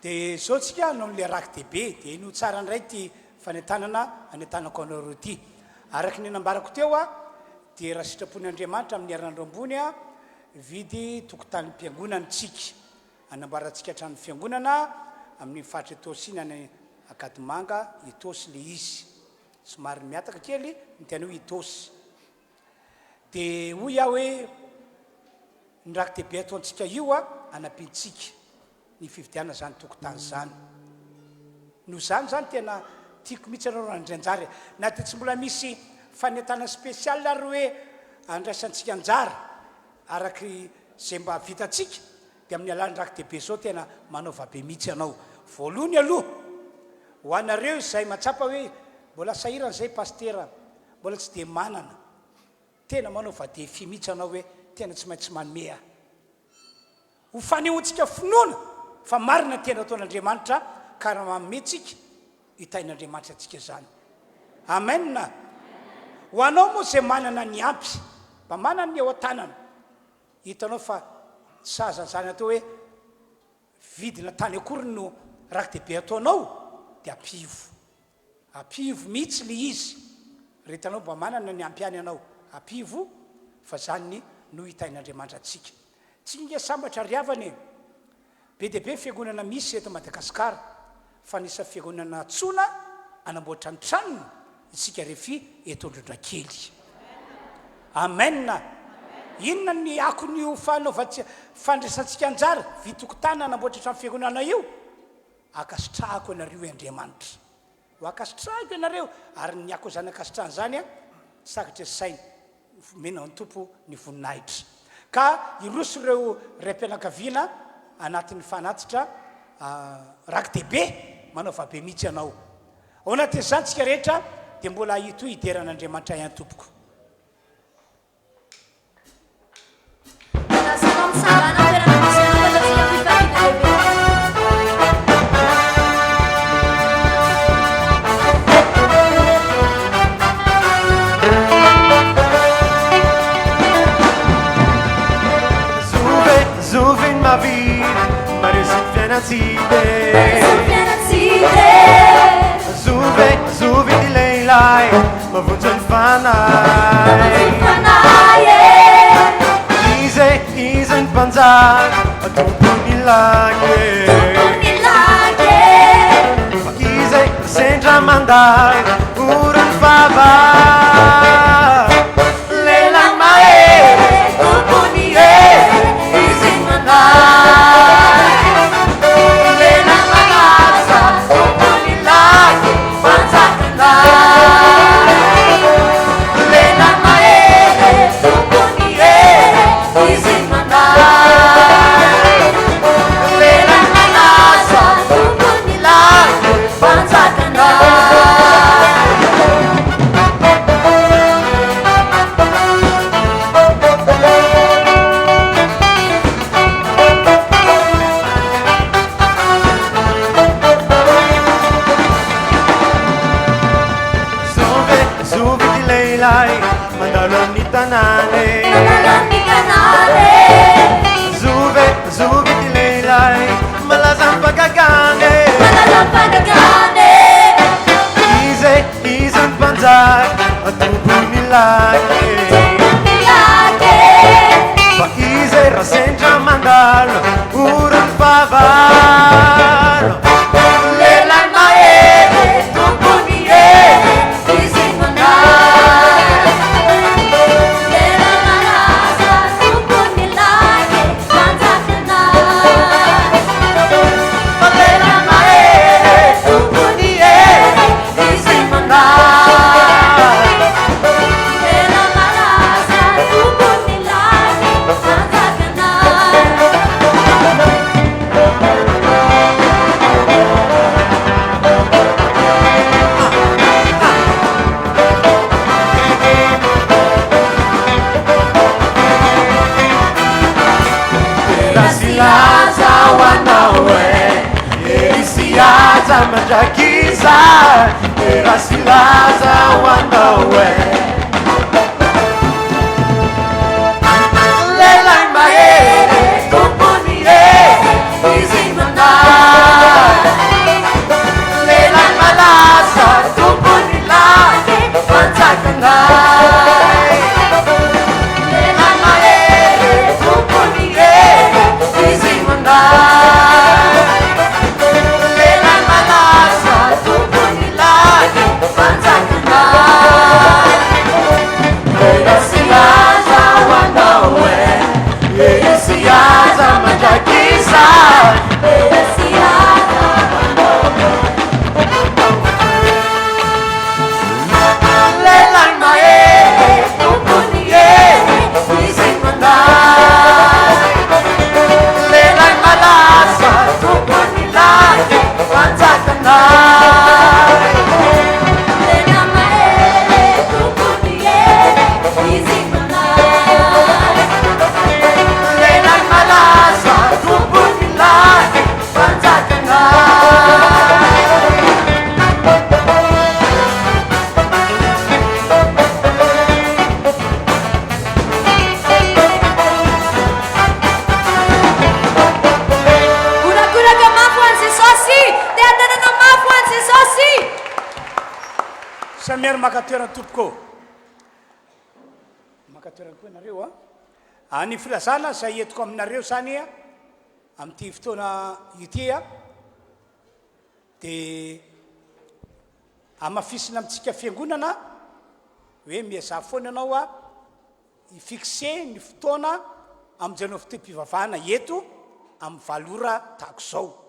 Dia izao tsika hanao an'ilay raki-dehibe, dia henoy tsara indray ity fanentanana anentanako anareo ity. Araka ny nambarako teo dia raha sitrapon'Andriamanitra amin'ny herinandro ambony hividy tokotanim-piangonana isika. Hanamboarantsika trano fiangonana amin'iny faritra Itaosy iny any Ankadimanga, Itaosy ilay izy. Somary mihataka kely ny tena hoe Itaosy. Dia hoy aho hoe ny raki-dehibe ataontsika io hanampiantsika ny fividianana izany tokotany izany. Noho izany izany tena tiako mihitsy ianareo handray anjara e. Na dia tsy mbola misy fanentanana spécial ary hoe handraisantsika anjara araka izay mba vitantsika dia amin'ny alalan'ny raki-dehibe izao tena manaova be mihitsy ianao. Voalohany aloha, ho anareo izay mahatsapa hoe mbola sahirana izay Pasitera, mbola tsy dia manana, tena manaova défi mihitsy ianao hoe tena tsy maintsy manome aho. Ho fanehoantsika finoana fa marina ny teny ataon'Andriamanitra ka raha manome tsika, hitahin'Andriamanitra antsika izany. Amen! Ho anao moa izay manana ny ampy, mba manana ny eo an-tanana, hitanao fa tsy sahaza an'izany atao hoe vidina tany akory no raki-dehibe ataonao dia ampivo. Ampivo mihitsy le izy ry hitanao mba manana ny ampy ihany ianao ampivo fa zany no hitahin'Andriamanitra antsika. Tsika nge sambatra ry havana e! Be dia be fiangonana misy eto Madagascar fa anisan'ny fiangonana antsoina hanamboatra ny tranony isika refi eto Androndrakely. Amen! Inona ny akon'io fanaovantsika fandraisantsika anjara vy tokotany hanamboatra trano fiangonana io? Ankasitrahako ianareo Andriamanitra. Ho ankasitrahiko ianareo, ary ny ako izany ankasitrahana izany an, tsy takatry ny saina. Omena ny Tompo ny voninahitra. Ka hiroso ireo raim-pianakaviana anatin'ny fanatitra raki-dehibe, manaova be mihitsy ianao. Ao anatin'izany tsika rehetra dia mbola hitohy hidera an'Andriamanitra ihany tompoko. Manasa anao mitsangana amin'ny toerana misy anao mba hataontsika fifaliana lehibe. Zovy, zovy ny mahavita, maresy ny fiainantsika e. Maresy ny fiainantsika e. Zovy, zovy ny lehilahy. Mahavonjy ny fanahy. Iza e, iza ny mpanjaka, tompon'ny lanitra e. Fa iza e, sendra mandalo, oron'ny fahavalo. Lehilahy mahery, tompon'ny hery, izy no manahy. Lehilahy malaza, tompon'ny lanitra. Zovy e, zovy ity lehilahy mandalo amin'ny tanàna e. Mandalo amin'ny tanàna e. Zovy e, zovy ity lehilahy malaza am-pagagana e. Malaza am-pagagana e. Iza e, iza ny mpanjaka tompon'ny lahy e. Tompon'ny lahy e. Fa iza e raha sendra mandalo oron'ny fahavalo. Lehilahy mahery, tompon'ny hery, izy manala. Lehilahy malaza, tompon'ny lahy, mpanjakanay. Fa lehilahy mahery, tompon'ny hery, izy manala. Lehilahy malaza, tompon'ny lahy, mpanjakanay. Dera sy laza ho anao e, hery sy haja mandrakizay. Dera sy laza ho anao e. Lehilahy mahery, Tompon'ny maka toerana tompoko ô. Maka toerana koa ianareo a. Ah, ny filazana izay entiko aminareo izany a, amin'ity fotoana ity a, dia hamafisina amintsika fiangonana hoe miezaha foana ianao a, hi-fixer ny fotoana hamonjenao fotoam-pivavahana eto amin'ny valo ora tahaka izao.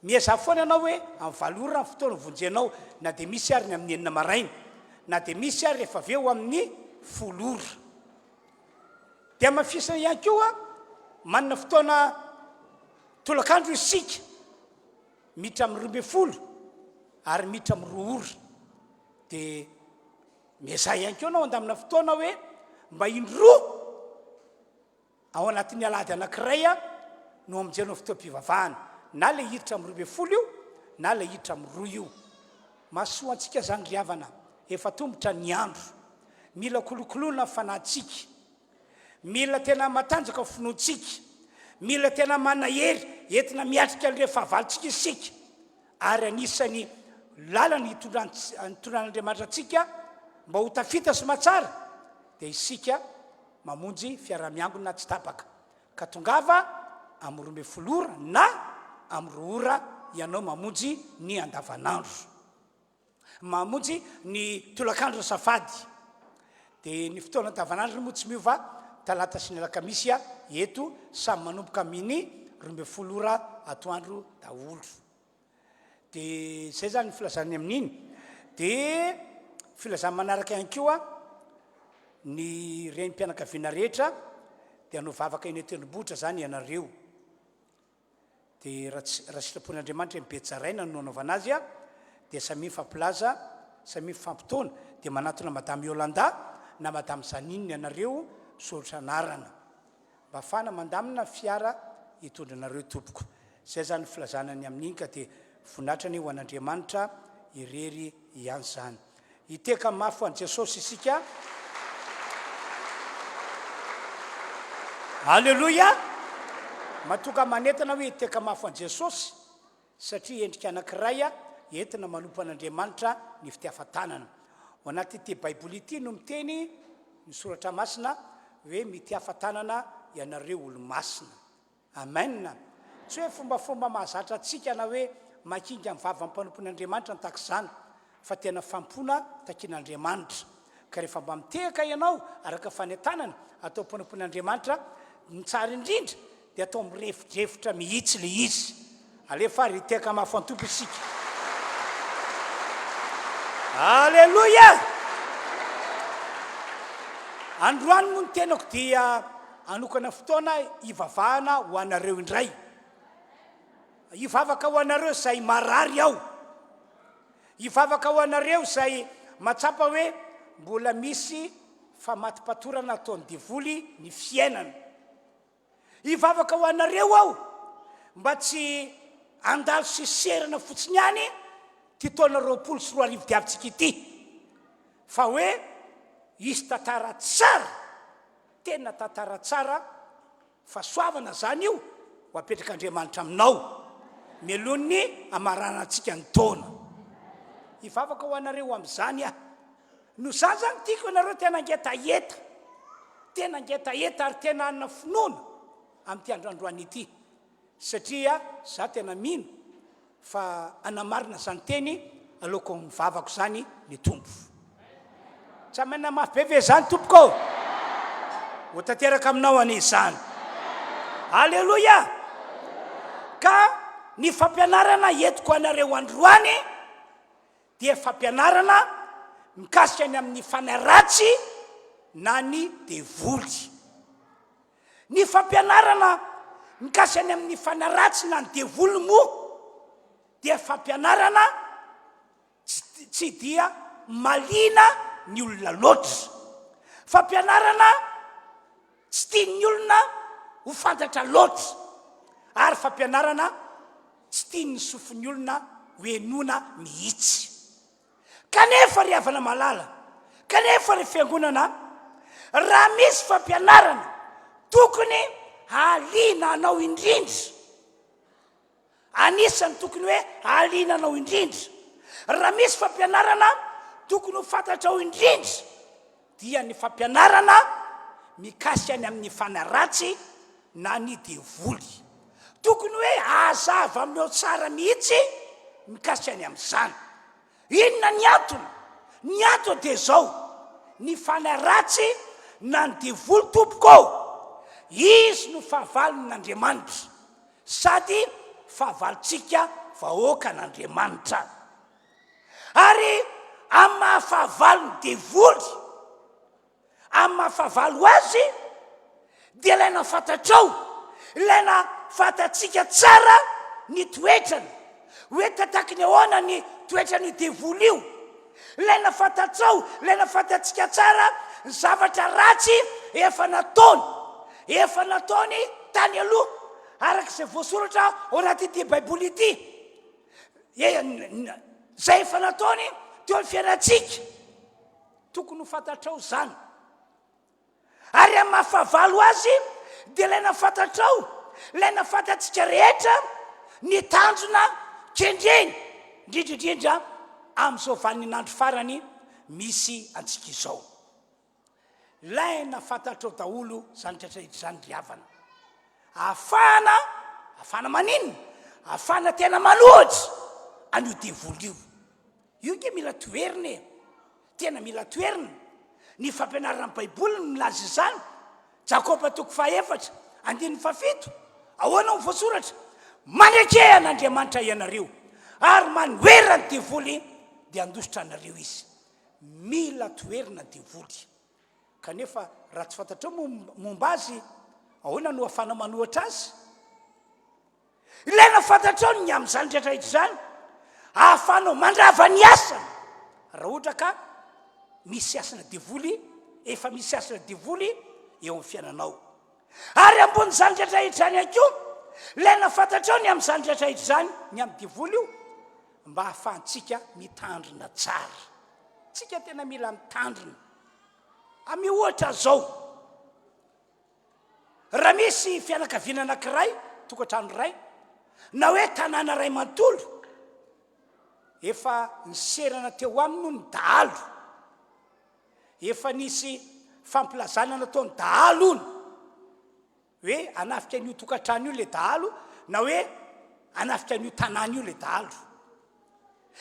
Miezaha foana ianao hoe amin'ny valo ora ny fotoana vonjenao na dia misy ary ny amin'ny enina maraina, na dia misy ary rehefa avy eo amin'ny folo ora. Dia hamafisina ihany koa, manana fotoana tolakandro isika, miditra amin'ny 12 ary miditra amin'ny roa ora. Dia miezaha ihany koa ianao handamina fotoana hoe mba indroa Ao anatin'ny alahady anankiray no amonjenao fotoam-pivavahana, na ilay hiditra amin'ny 12 io, na ilay hiditra amin'ny roa io. Mahasoa antsika izany ry havana, efa tongotra ny andro. Mila kolokoloina ny fanahintsika. Mila tena matanjaka ny finoantsika. Mila tena manana hery entina miatrika an'ireo fahavalontsika isika. Ary anisan'ny lalana hitondran'Andriamanitra antsika mba ho tafita sy mahatsara dia isika mamonjy fiaraha-miangona tsy tapaka, ka tongava amin'ny 12 ora na amin'ny roa ora ianao mamonjy ny andavanandro. Mamonjy ny tolakandro azafady. Dia ny fotoana andavanandro moa tsy miova, talata sy ny alakamisy eto, samy manomboka amin'ny 12 ora atoandro daholo. Dia izay izany ny filazany amin'iny. Dia filazany manaraka ihany koa, ny renim-pianakaviana rehetra dia hanao vavaka eny an-tendrombohitra izany ianareo. Dia raha tsy, raha sitrapon'Andriamanitra eny Betsaraina no anaovana azy, dia samia mifampilaza, samia mifampitaona, dia manatona Madame Yolanda na Madame Janine ianareo misoratra anarana. Mba afahana mandamina fiara hitondra anareo tompoko. Zay zany filazana ny amin'iny ka dia voninahitra anie ho an'Andriamanitra irery ihany zany. Hiteka mafy ho an'i Jesosy isika. Aleloia! Matoka manentana hoe hiteka mafy ho an'i Jesosy Satria endrika anankiray entina manompo an'Andriamanitra ny fitiavan-tanana. Ao anatin'ity Baiboly ity no miteny ny Soratra Masina hoe mitiafa-tanana ianareo olo-masina. Amen! Tsy hoe fombafomba mahazatra antsika na hoe makinga ny vavan'ny mpanompon'Andriamanitra ny tahaka izany, fa tena fanompoana takian'Andriamanitra. Ka rehefa mba mitehaka ianao araka fanentanana atao mpanompon'Andriamanitra, ny tsara indrindra dia atao mirefodrefotra mihitsy le izy. Alefa ary hitehaka mafy an-Tompo isika. Aleloia! Androany moa ny tenako dia hanokana fotoana hivavahana ho anareo indray. Hivavaka ho anareo izay marary aho. Hivavaka ho anareo izay mahatsapa hoe mbola misy famatopatorana ataon'ny devoly ny fiainana. Hivavaka ho anareo aho mba tsy handalo seserana fotsiny ihany ity taona 2020 diavintsika ity, fa hoe hisy tantara tsara, tena tantara tsara, fahasoavana izany io ho apetrak'Andriamanitra aminao mialohan'ny hamaranantsika ny taona. Hivavaka ho anareo amin'izany aho. Noho izany izany tiako ianareo tena hangetaheta, tena hangetaheta ary tena hanana finoana amin'ity andro androany ity, satria za tena mino fa hanamarina izany teny aloako amin'ny vavako izany ny Tompo. Tsy amen mafy be ve izany tompoko ô? Ho tanteraka aminao anie izany. Aleloia! Ka ny fampianarana entiko anareo androany dia fampianarana mikasika ny amin'ny fanahy ratsy na ny devoly. Ny fampianarana mikasika ny amin'ny fanahy ratsy na ny devoly moa dia fampianarana tsy dia maliana ny olona loatra. Fampianarana tsy tian'ny olona ho fantatra loatra ary fampianarana tsy tian'ny sofin'ny olona ho henoina mihitsy. Kanefa ry havana malala, kanefa ry fiangonana, raha misy fampianarana tokony hahaliana anao indrindra, anisan'ny tokony hoe hahaliana anao indrindra. Raha misy fampianarana tokony ho fantatrao indrindra dia ny fampianarana mikasika ny amin'ny fanahy ratsy na ny devoly. Tokony hoe hazava aminao tsara mihitsy mikasika ny amin'izany. Inona ny antony? Ny antony dia izao, ny fanahy ratsy na ny devoly tompoko ô, izy no fahavalon'Andriamanitra sady fahavalontsika vahoakan'Andriamanitra. Ary amin'ny maha fahavalo ny devoly, amin'ny maha fahavalo azy, dia ilaina fantatrao, ilaina fantatsika tsara ny toetrany, hoe tataky ny ahoana ny toetran'io devoly io. Ilaina fantatrao, ilaina fantatsika tsara ny zavatra ratsy efa nataony, efa nataony tany aloha, araka izay voasoratra ao anatin'ity Baiboly ity. Izay efa nataony teo amin'ny fiainantsika. Tokony ho fantatrao izany. Ary amin'ny maha fahavalo azy dia ilaina fantatrao, ilaina fantatsika rehetra ny tanjona kendreny, indrindra indrindra amin'izao vaninandro farany misy antsika izao. Ilaina fantatrao daholo izany rehetra izany ry havana. Ahafahana, ahafahana maninona? Ahafahana tena manohitra an'io devoly io. Io nge mila toherina e. Tena mila toherina. Ny fampianaran'ny Baiboly no milaza izany. Jakoba toko fahaefatra, andininy fahafito. Ahoana no voasoratra? Maneke an'Andriamanitra ianareo, ary manohera ny devoly, dia handositra anareo izy. Mila toherina ny devoly. Kanefa raha tsy fantatrao momba azy, ahoana no ahafahanao manohitra azy? Ilaina fantatrao ny amin'izany rehetra rehetra izany, ahafahanao mandrava ny asany. Raha ohatra ka misy asana devoly, efa misy asana devoly eo amin'ny fiainanao. Ary ambonin'izany rehetra rehetra izany ihany koa, ilaina fantatrao ny amin'izany rehetra rehetra izany, ny amin'ny devoly io, mba ahafahantsika mitandrina tsara. Tsika tena mila mitandrina. Amy ohatra zao, raha misy fianakaviana anankiray, tokantrano iray, na hoe tanàna iray manontolo, efa niserana teo aminy hono ny dahalo, efa nisy fampilazana nataon'ny dahalo hono, Hoe hanafika an'io tokantrano io le dahalo na hoe hanafika an'io tanàna io le dahalo.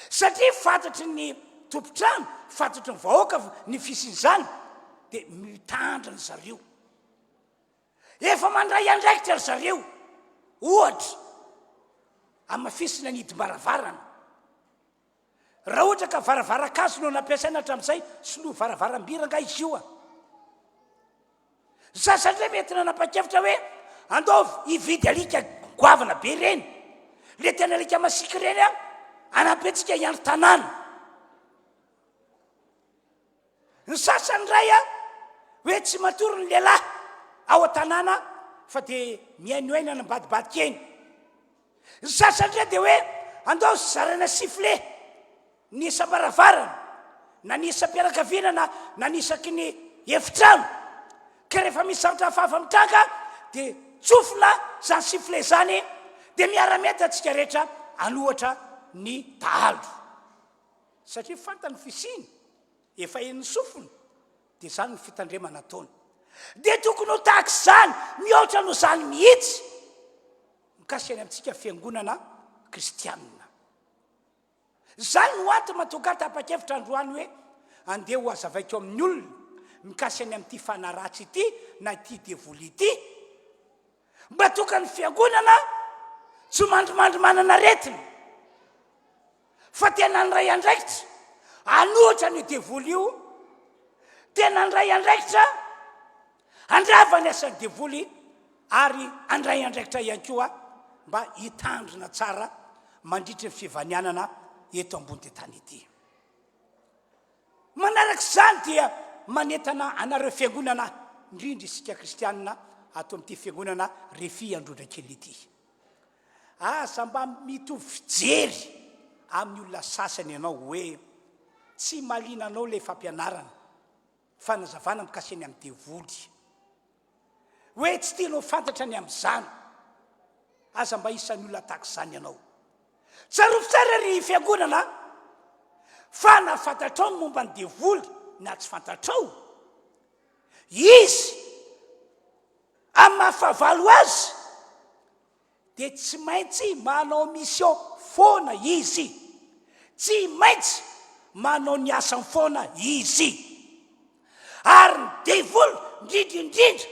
Satria fantatry ny tompon-trano, fantatry ny vahoaka ny fisian'izany dia mitandrina zareo. Efa mandray andraikitra ry zareo. Ohatra, hamafisina ny hidim-baravarana. Raha ohatra ka varavaran-kazo no nampiasaina hatramin'izay, soloy varavaram-by rangahy izy io a! Ny sasany indray mety nanapa-kevitra hoe andao hividy alika goavana be ireny, le tena alika masiaka ireny an, hanampy antsika hiandry tanàna. Ny sasany indray an, hoe tsy matory ny lehilahy ao an-tanàna fa dia mihainohaino any ambadibadika eny. Ny sasany indray dia hoe andao zaraina sifflet ny isam-baravarana na ny isam-pianakaviana na na ny isaky ny efitrano ka rehefa misy zavatra hafahafa mitranga dia tsofina izany sifflet izany dia miara-mienta antsika rehetra hanohatra ny dahalo satria fantany ny fisiany efa henon'ny sofiny dia izany ny fitandremana ataony dia tokony ho tahaka izany mihoatra noho izany mihitsy Mikasika ny amintsika fiangonana kristianina. Izany no antony mahatonga ahy tapa-kevitra androany hoe andeha ho hazavaiko amin'ny olona mikasika ny amin'ity fanahy ratsy ity na ity devoly ity. Mba tonga ny fiangonana tsy mandrimandry manana aretina fa tena handray andraikitra hanohitra an'io devoly io, tena handray andraikitra Handrava ny asan'ny devoly ary handray andraikitra ihany koa mba hitandrina tsara mandritry ny fivanianana eto ambony tany ity. Manaraka izany dia manentana anareo fiangonana, indrindra isika kristianina ato amin'ity fiangonana Refi Androndrakely ity. Aza mba mitovy fijery amin'ny olona sasany ianao hoe tsy mahaliana anao ilay fampianarana. Fanazavana mikasika ny amin'ny devoly. Hoe tsy tianao fantatra ny amin'izany. Aza mba isan'ny olona tahaka izany ianao. Tsarovy tsara ry fiangonana a! Fa na fantatrao ny momba ny devoly na tsy fantatrao, izy amin'ny maha fahavalo azy dia tsy maintsy manao mission foana izy. Tsy maintsy manao ny asany foana izy. Ary ny devoly indrindra indrindra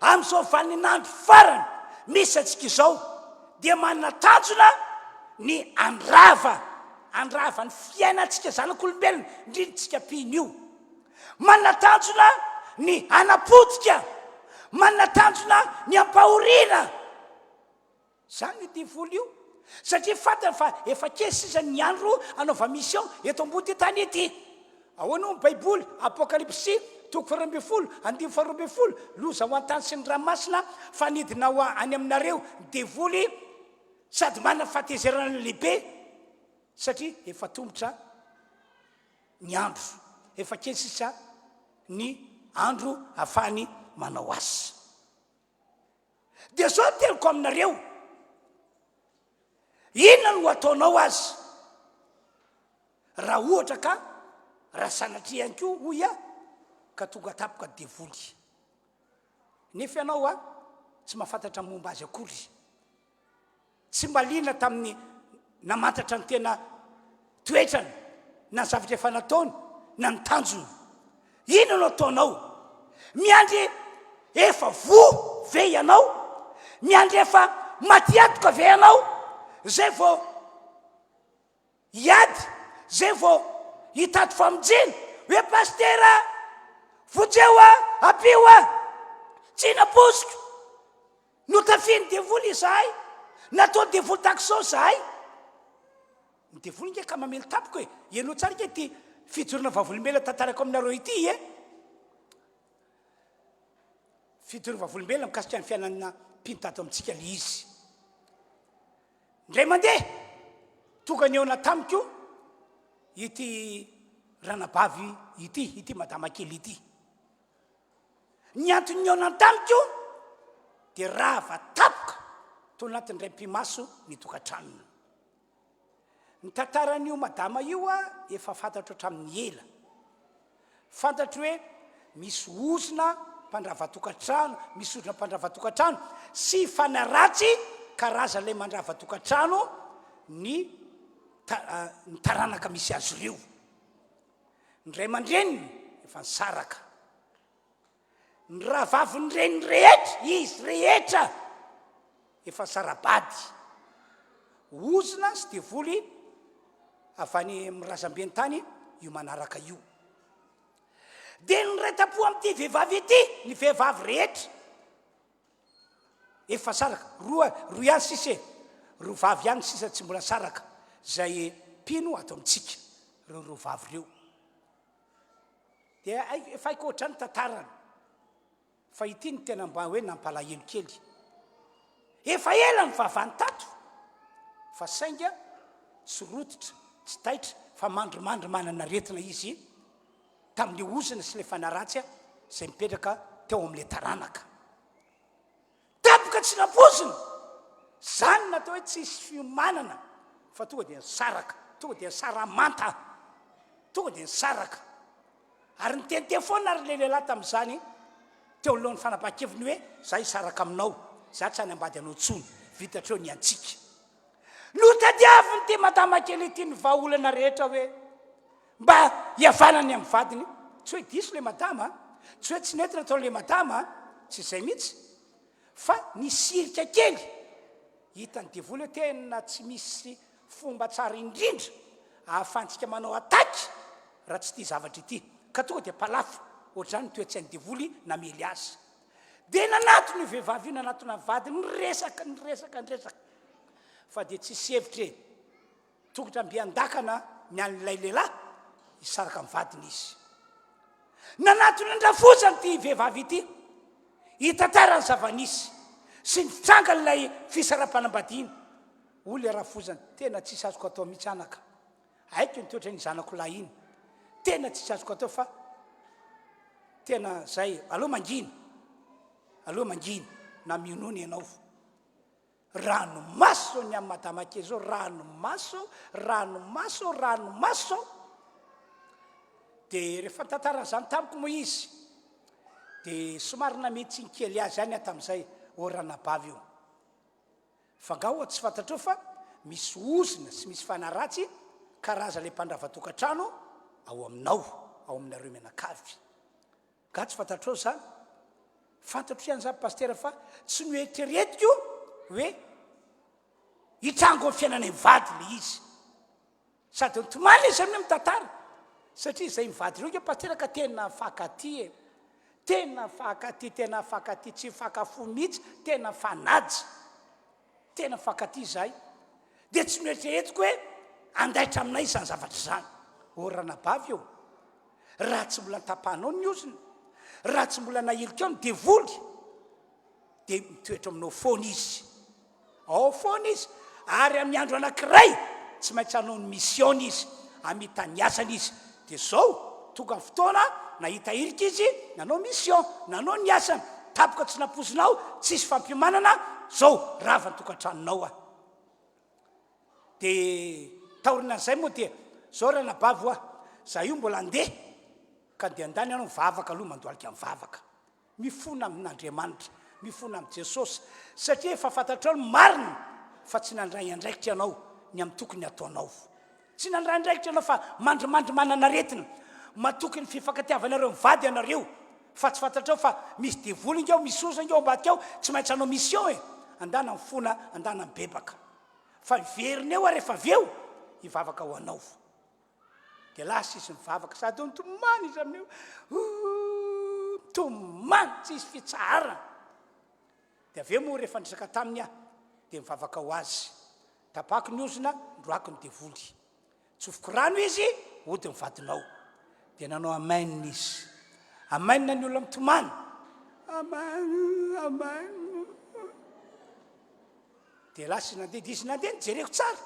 amin'izao vaninandro farany misy antsika izao dia manana tanjona ny handrava, handrava ny fiainantsika zanak'olombelona, indrindra tsika mpino io. Manana tanjona ny hanapotika, manana tanjona ny hampahoriana. Zany io devoly io satria fantany fa efa kely sisa ny andro anaova mission eto ambony tany ety. Ahoana hoy ny baiboly, Apokalypsy toko faha 12 andininy faha 12, loza ho an-tany sy ny ranomasina fa nidina ho any aminareo ny devoly sady manana fahatezerana lehibe satria efa tomotra ny andro, efa kely sisa ny andro afahany manao asa. Dia zao ny teniko aminareo, inona no ataonao azy raha ohatra ka raha sanatria ihany koa hoy aho ka tonga tampoka devoly, nefa ianao a tsy mahafantatra momba azy akory. Tsy mba liana tamin'ny namantatra ny tena toetrany na ny zavatra efa nataony na ny tanjony. Inona no ataonao? Miandry efa voa ve ianao? Miandry efa matiantoka ve ianao izay vao hiady, izay vao hitady famonjena? Hoe pasitera, vonjeo aho, ampio aho, tsy nampoiziko. Notafihin'ny devoly izahay, nataon'ny devoly tahaka izao izahay. Ny devoly nge ka mamely tampoka e. Henoy tsara nge ity fijoroana vavolombelona tantaraiko aminareo ity e. Fijoroana vavolombelona mikasika ny fiainana mpino tato amintsika le izy. Indray mandeha, tonga nihaona tamiko ity ranabavy ity, ity madama kely ity. Ny antony nihaonany tamiko dia rava tampoka tao anatin'ny indray mipi-maso ny tokantranony. Ny tantaran'io madama io efa fantatro hatramin'ny ela. Fantatro hoe misy ozona mpandrava tokantrano, misy ozona mpandrava tokantrano sy fanaratsy karazan'ilay mandrava tokantrano ny ny taranaka misy azy ireo. Ny ray aman-dreniny efa nisaraka. Ny rahavavin'ny reniny rehetra, izy rehetra efa nisara-bady. Ozona sy devoly avy any amin'ny razambeny tany io manaraka io. Dia niray tampo amin'ity vehivavy ity ny vehivavy rehetra. Efa saraka, roa, roa ihany sisa e, roa vavy ihany sisa tsy mbola saraka, zay mpino ato amintsika, reo roa vavy reo. Dia haiko, efa haiko ohatrany tantarany, fa ity no tena mba hoe nampalahelo kely. Efa ela ny vavany tato, fa sainga tsy rototra, tsy taitra, fa mandrimandry manana aretina izy, tamin'ilay ozona sy ilay fanahy ratsy izay mipetraka teo amin'ilay taranaka. Tampoka tsy nampoizina! Izany no atao hoe tsisy fiomanana fa tonga dia nisaraka, tonga dia nisara-manta, tonga dia nisaraka. Ary niteniteny foana ary ilay lehilahy tamin'izany teo anoloan'ny fanapahan-keviny hoe za hisaraka aminao, za tsy hanambady anao intsony, vita hatreo ny antsika. Notadiavin'ity madama kely ity ny vahaolana rehetra hoe mba hihavanany amin'ny vadiny. Tsy hoe diso ilay madama, tsy hoe tsy nety nataon'ilay madama, tsy izay mihitsy, fa nisirika kely. Hitan'ny devoly hoe tena tsy misy fomba tsara indrindra ahafahantsika manao attaque raha tsy ity zavatra ity. Ka tonga dia mpalafo. Ohatr'izany ny toe-tsain'ny devoly namely azy. Dia nanatona io vehivavy io, nanatona ny vadiny, niresaka, niresaka, niresaka. Fa dia tsisy hevitra e. Tongotra mby an-dakana ny an'ilay lehilahy, hisaraka amin'ny vadiny izy. Nanatona an-drafosany ity vehivavy ity, hitantara ny zava-nisy sy ny fitrangan'ilay fisaraham-panambadiana. Hoy ilay rafozany, tena tsisy azoko atao mihitsy anaka. Haiko ny toetran'iny zanako lahy iny. Tena tsisy azoko atao fa tena zay. Aleo mangina. Aleo mangina na mionona ianao. Ranomaso ny an'i Madama kely zao, ranomaso, ranomaso, ranomaso. Dia rehefa nitantara an'izany tamiko moa izy, dia somary namehy-tsiny kely azy ihany aho tamin'izay, ô ranabavy ô! Fa angaha ho'a tsy fantatrao fa misy ozona sy misy fanahy ratsy karazan'ilay mpandrava tokantrano ao aminao, ao aminareo mianakavy. Nga tsy fantatrao izany? Fantatro ihany izany Pasitera fa tsy noeritreretiko hoe hitrango amin'ny fiainanay mivady ilay izy. Sady nitomany izy amin'io mitantara satria izay mivady ireo nge Pasitera ka tena mifankatia e. Tena mifankatia, tena mifankatia, tsy mifankafo mihitsy, tena mifanaja. Tena mifankatia izahay. Dia tsy noeritreretiko hoe handaitra aminay izany zavatra izany. Ô ranabavy ô, raha tsy mbola notapahanao ny ozona, raha tsy mbola nahilikao ny devoly, dia mitoetra aminao foana izy. Ao foana izy, ary amin'ny andro anankiray tsy maintsy hanao ny mission-ny izy, hamita ny asany izy. Dia izao, tonga ny fotoana, nahita hirika izy, nanao mission, nanao ny asany, tampoka tsy nampoizinao, tsisy fampiomanana, izao, rava ny tokantranonao aho. Dia taorinan'izay moa dia, izao ranabavy hoa, za io mbola handeha, ka dia andany ianao mivavaka aloha, mandohalika mivavaka. Mifona amin'Andriamanitra, mifona amin'i Jesosy, satria efa fantatrao ny marina fa tsy nandray andraikitra ianao ny amin'ny tokony hataonao. Tsy nandray andraikitra ianao fa mandrimandry manana aretina. Matoky ny fifankatiavanareo mivady ianareo fa tsy fantatrao fa misy devoly inge ao, misy osa inge ao ambadika ao, tsy maintsy hanao mission e! Andana mifona, andana mibebaka. Fa hiverina eo aho rehefa avy eo hivavaka ho anao. Dia lasa izy nivavaka sady nitomany izy amin'io. Ooh, mitomany, tsisy fitsaharana. Dia avy eo moa rehefa niresaka taminy aho, dia nivavaka ho azy. Tapako ny ozona, ndroako ny devoly. Tsofiko rano izy, hody ny vadinao. Dia nanao amen izy. Amen ny olona mitomany. Amen, amen. Dia lasa izy nandeha, dia izy nandeha nojereko tsara.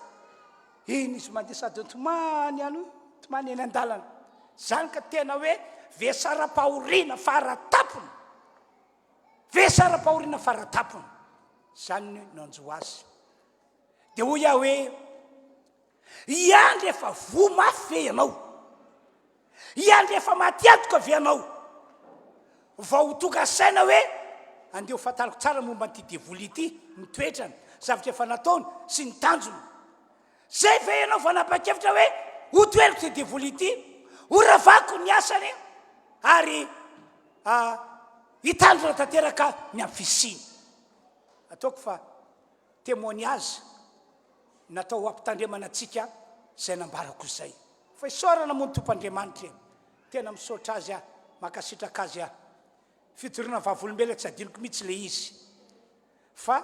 Iny izy mandeha sady nitomany ihany, nitomany eny an-dalana. Izany ka tena hoe vesaram-pahoriana fara-tampony. Vesaram-pahoriana fara-tampony. Izany no nanjo azy. Dia hoy aho hoe, hiandry efa voa mafy ve ianao? Hiandry efa maty antoka ve ianao vao ho tonga saina hoe andeha ho fantariko tsara momba an'ity devoly ity, ny toetrany, zavatra efa nataony sy ny tanjony? Zay ve ianao vao hanapa-kevitra hoe hotoheriko ity devoly ity, horavako ny asany ary hitandrina tanteraka ny amin'ny fisiany? Ataoko fa témoignage natao ho ampitandremana antsika izay nambarako izay. Fa isaorana moa ny Tompo Andriamanitra e! Tena misaotra Azy aho, mankasitraka Azy aho. Fijoroana vavolombelona tsy adinoko mihitsy ilay izy. Fa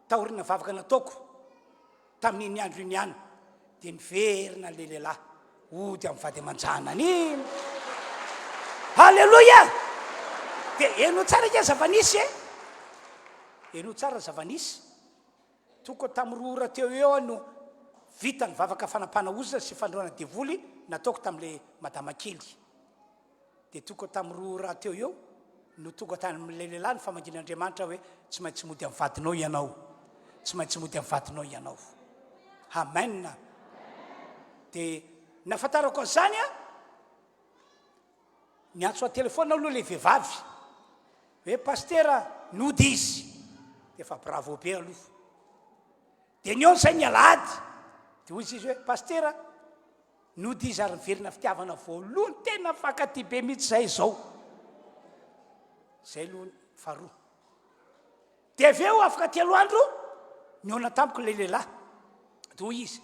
taoriana vavaka nataoko tamin'iny andro iny ihany dia niverina ilay lehilahy hody amin'ny vady aman-janany. Haleloia! Dia henoy tsara ange ny zava-nisy e! Henoy tsara ny zava-nisy. Tokony tamin'ny 2 ora teo ho eo aho no vita ny vavaka fanapahana ozona sy fandroahana devoly nataoko tamin'ilay madama kely. Dia tokony tamin'ny 2 ora teo ho eo no tonga tany amin'ilay lehilahy ny famangian'Andriamanitra hoe tsy maintsy mody amin'ny vadinao ianao. Tsy maintsy mody amin'ny vadinao ianao. Amen. Dia nahafantarako an'izany aho, Niantso an-telefaonina aloha ilay vehivavy hoe pasitera nody izy, dia efa bravo be aloha. Dia nihaona izay ny alahady, dia hoy izy hoe pasitera nody izy ary niverina fitiavana voalohany, tena mifankatia be mihitsy izay izao. Izay aloha ny faharoa. Dia avy eo afaka telo andro, nihaona tamiko ilay lehilahy. Dia hoy izy,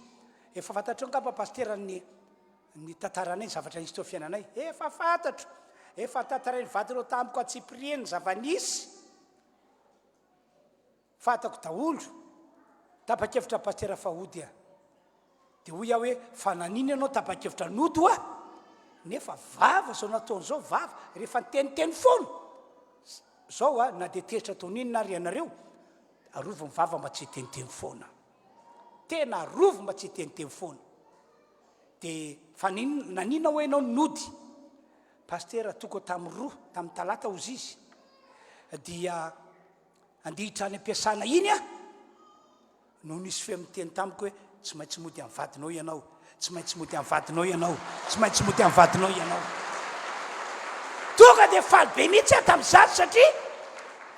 efa fantatrao angamba pasitera ny ny tantaranay, ny zavatra nisy teo fiainanay. Efa fantatro, efa tantarain'ny vadinao tamiko antsipiriany ny zava-nisy. Fantako daholo. Tapa-kevitra pasitera fa hody aho. Dia hoy aho hoe, fa nanino ianao tapa-kevitra nody hoa? Nefa vava izao nataony izao, vava, rehefa niteniteny foana. Izao a, na dia tezitra ataony inona ary ianareo, arovy ny vava mba tsy hiteniteny foana. Tena arovy mba tsy hiteniteny foana. Dia fa naninona hoa ianao nody? Pasitera toko tamin'ny roa, tamin'ny talata hozy izy, dia andeha hiditra any am-piasana iny aho, no nisy feo niteny tamiko hoe tsy maintsy mody amin'ny vadinao ianao. Tsy maintsy mody amin'ny vadinao ianao. Tsy maintsy mody amin'ny vadinao ianao. Tonga dia faly be mihitsy aho tamin'izany satria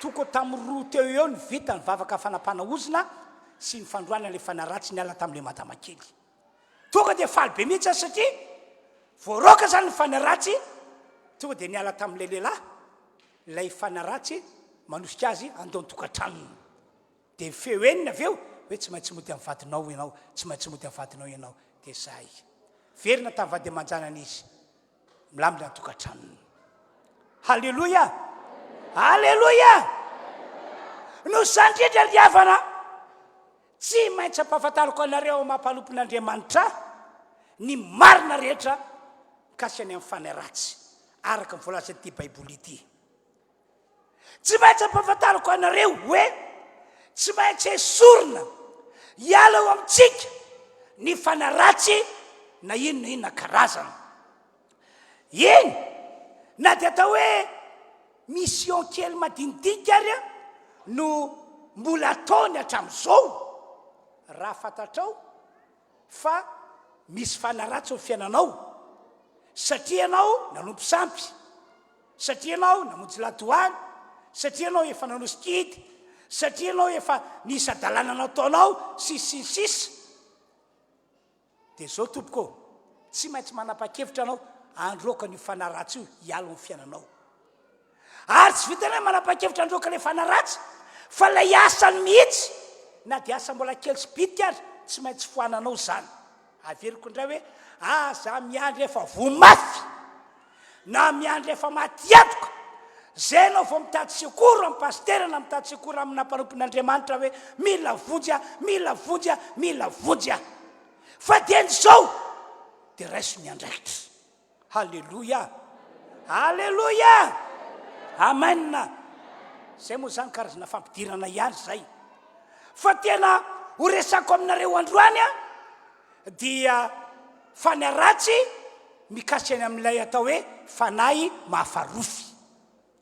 toko tamin'ny roa teo eo ny vita ny vavaka fanapahana ozona sy ny fandroana ilay fanahy ratsy niala tamin'ilay madama kely. Tonga dia faly be mihitsy aho satria voaroaka izany ny fanahy ratsy, tonga dia niala tamin'ilay lehilahy ilay fanahy ratsy manosika azy handao ny tokantranony. Dia feo enina avy eo hoe tsy maintsy mody amin'ny vadinao ianao, tsy maintsy mody amin'ny vadinao ianao. Dia zay. Verina tamin'ny vady aman-janany izy. Milamina ny tokantranony. Haleloia! Haleloia! Noho izany indrindra ry havana, tsy maintsy ampahafantariko anareo amin'ny maha mpanompon'Andriamanitra ahy ny marina rehetra mikasika ny amin'ny fanahy ratsy, araka ny voalazan'ity Baiboly ity. Tsy maintsy ampahafantariko anareo hoe tsy maintsy esorina hiala eo amintsika ny fanahy ratsy na inona inona karazana. Eny, na dia atao hoe mission kely madinidinika ary no mbola ataony hatramin'izao, raha fantatrao fa misy fanahy ratsy ao fiainanao satria ianao nanompo sampy, Satria ianao namonjy ladoany, satria ianao efa nanao sikidy, satria ianao efa nisy hadalana nataonao, sy sy ny sisa. Dia izao tompoko ô, tsy maintsy manapa-kevitra ianao handroaka an'io fanahy ratsy io hiala ao amin'ny fiainanao. Ary tsy vitan'ny hoe manapa-kevitra handroaka ilay fanahy ratsy, fa ilay asany mihitsy, na dia asa mbola kely sy bitika ary, tsy maintsy foananao izany. Averiko indray hoe, aza miandry efa voa mafy. na miandry efa maty antoka, zay ianao vao mitady secours amin'ny pasitera na mitady secours amina mpanompon'Andriamanitra hoe mila vonjy aho, mila vonjy aho, mila vonjy aho. Fa dieny izao dia raiso ny andraikitra. Haleloia! Haleloia! Amen! Zay moa zany karazana fampidirana ihany zay. Fa tena ho resako aminareo androany a, dia fanahy ratsy mikasika ny amin'ilay atao hoe fanahy mahafarofy.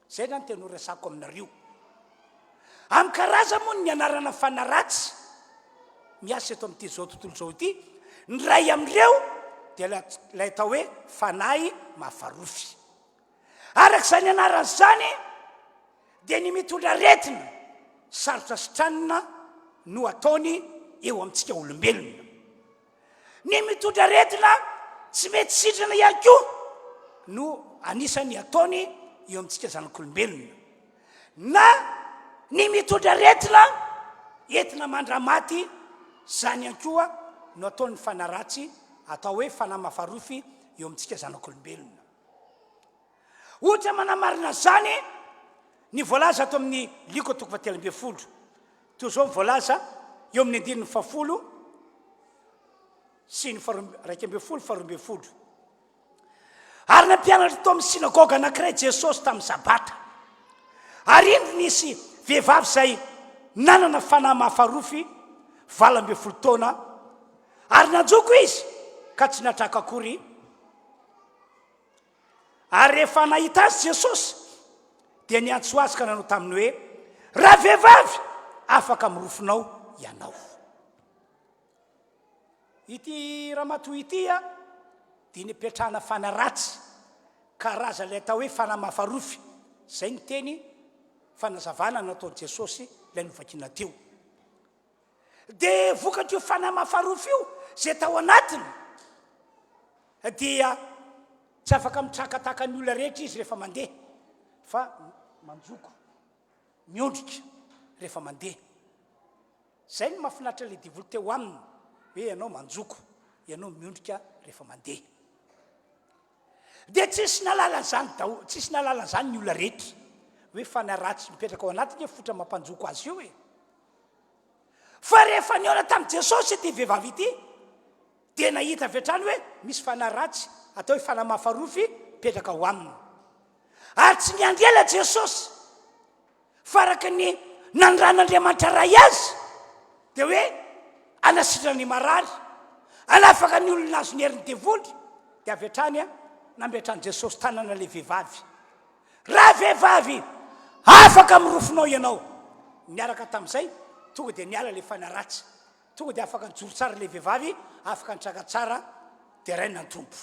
Izay izany tena horesahako aminareo. Amin'ny karazany moa ny anarana fanahy ratsy miasa eto amin'ity izao tontolo izao ity, ny iray amin'ireo dia ilay atao hoe fanahy mahafarofy. Araka izany anarana izany dia ny mitondra aretina sarotra sitranina no ataony eo amintsika olombelona. Ny mitondra aretina tsy mety sitrana ihany koa no anisan'ny ataony eo amintsika zanak'olombelona. Na ny mitondra aretina entina mandramaty izany ihany koa no ataon'ny fanahy ratsy atao hoe fanahy mafarofy eo amintsika zanak'olombelona. Ohatra manamarina izany ny voalaza ato amin'ny Lioka toko fahatelo ambin'ny folo. Toy izao ny voalaza eo amin'ny andininy fahafolo sy ny faharoa 11 faharoa ambin'ny folo. Ary nampianatra tao amin'ny synagoga anankiray Jesosy tamin'ny Sabata. Ary indro nisy vehivavy izay nanana fanahy mahafarofy 18 taona, ary nanjoko izy ka tsy natraka akory. Ary rehefa nahita azy Jesosy, dia niantso azy ka nanao taminy hoe, Ravehivavy, afaka amin'ny rofinao ianao. Ity ramatoa ity a, dia nipetrahana fanahy ratsy, karazan'ilay atao hoe fanahy mafarofy. Izay ny teny fanazavana nataon'i Jesosy ilay novakina teo. Dia vokatr'io fanahy mafarofy io izay tao anatiny dia tsy afaka mitraka tahaka ny olona rehetra izy rehefa mandeha fa manjoko, miondrika rehefa mandeha. Izay no mahafinaritra ilay devoly teo aminy hoe ianao manjoko, ianao miondrika rehefa mandeha. Dia tsisy nahalala an'izany daholo, tsisy nahalala an'izany ny olona rehetra hoe fanahy ratsy mipetraka ao anatiny io fotra mampanjoko azy io e. Fa rehefa nihaona tamin'i Jesosy ity vehivavy ity, dia nahita avy hatrany hoe misy fanahy ratsy, atao hoe fanahy mafarofy, mipetraka ao aminy. Ary tsy niandry ela Jesosy, fa araka ny nanoran'Andriamanitra Ray azy, dia hoe hanasitrana ny marary, hanafaka ny olona azon'ny herin'ny devoly, dia avy hatrany nametrahan'i Jesosy tanana ilay vehivavy. Ravehivavy, afaka amin'ny rofinao ianao. Niaraka tamin'izay, tonga dia niala ilay fanahy ratsy. Tonga dia afaka nijoro tsara ilay vehivavy, afaka nitraka tsara. Deraina ny Tompo.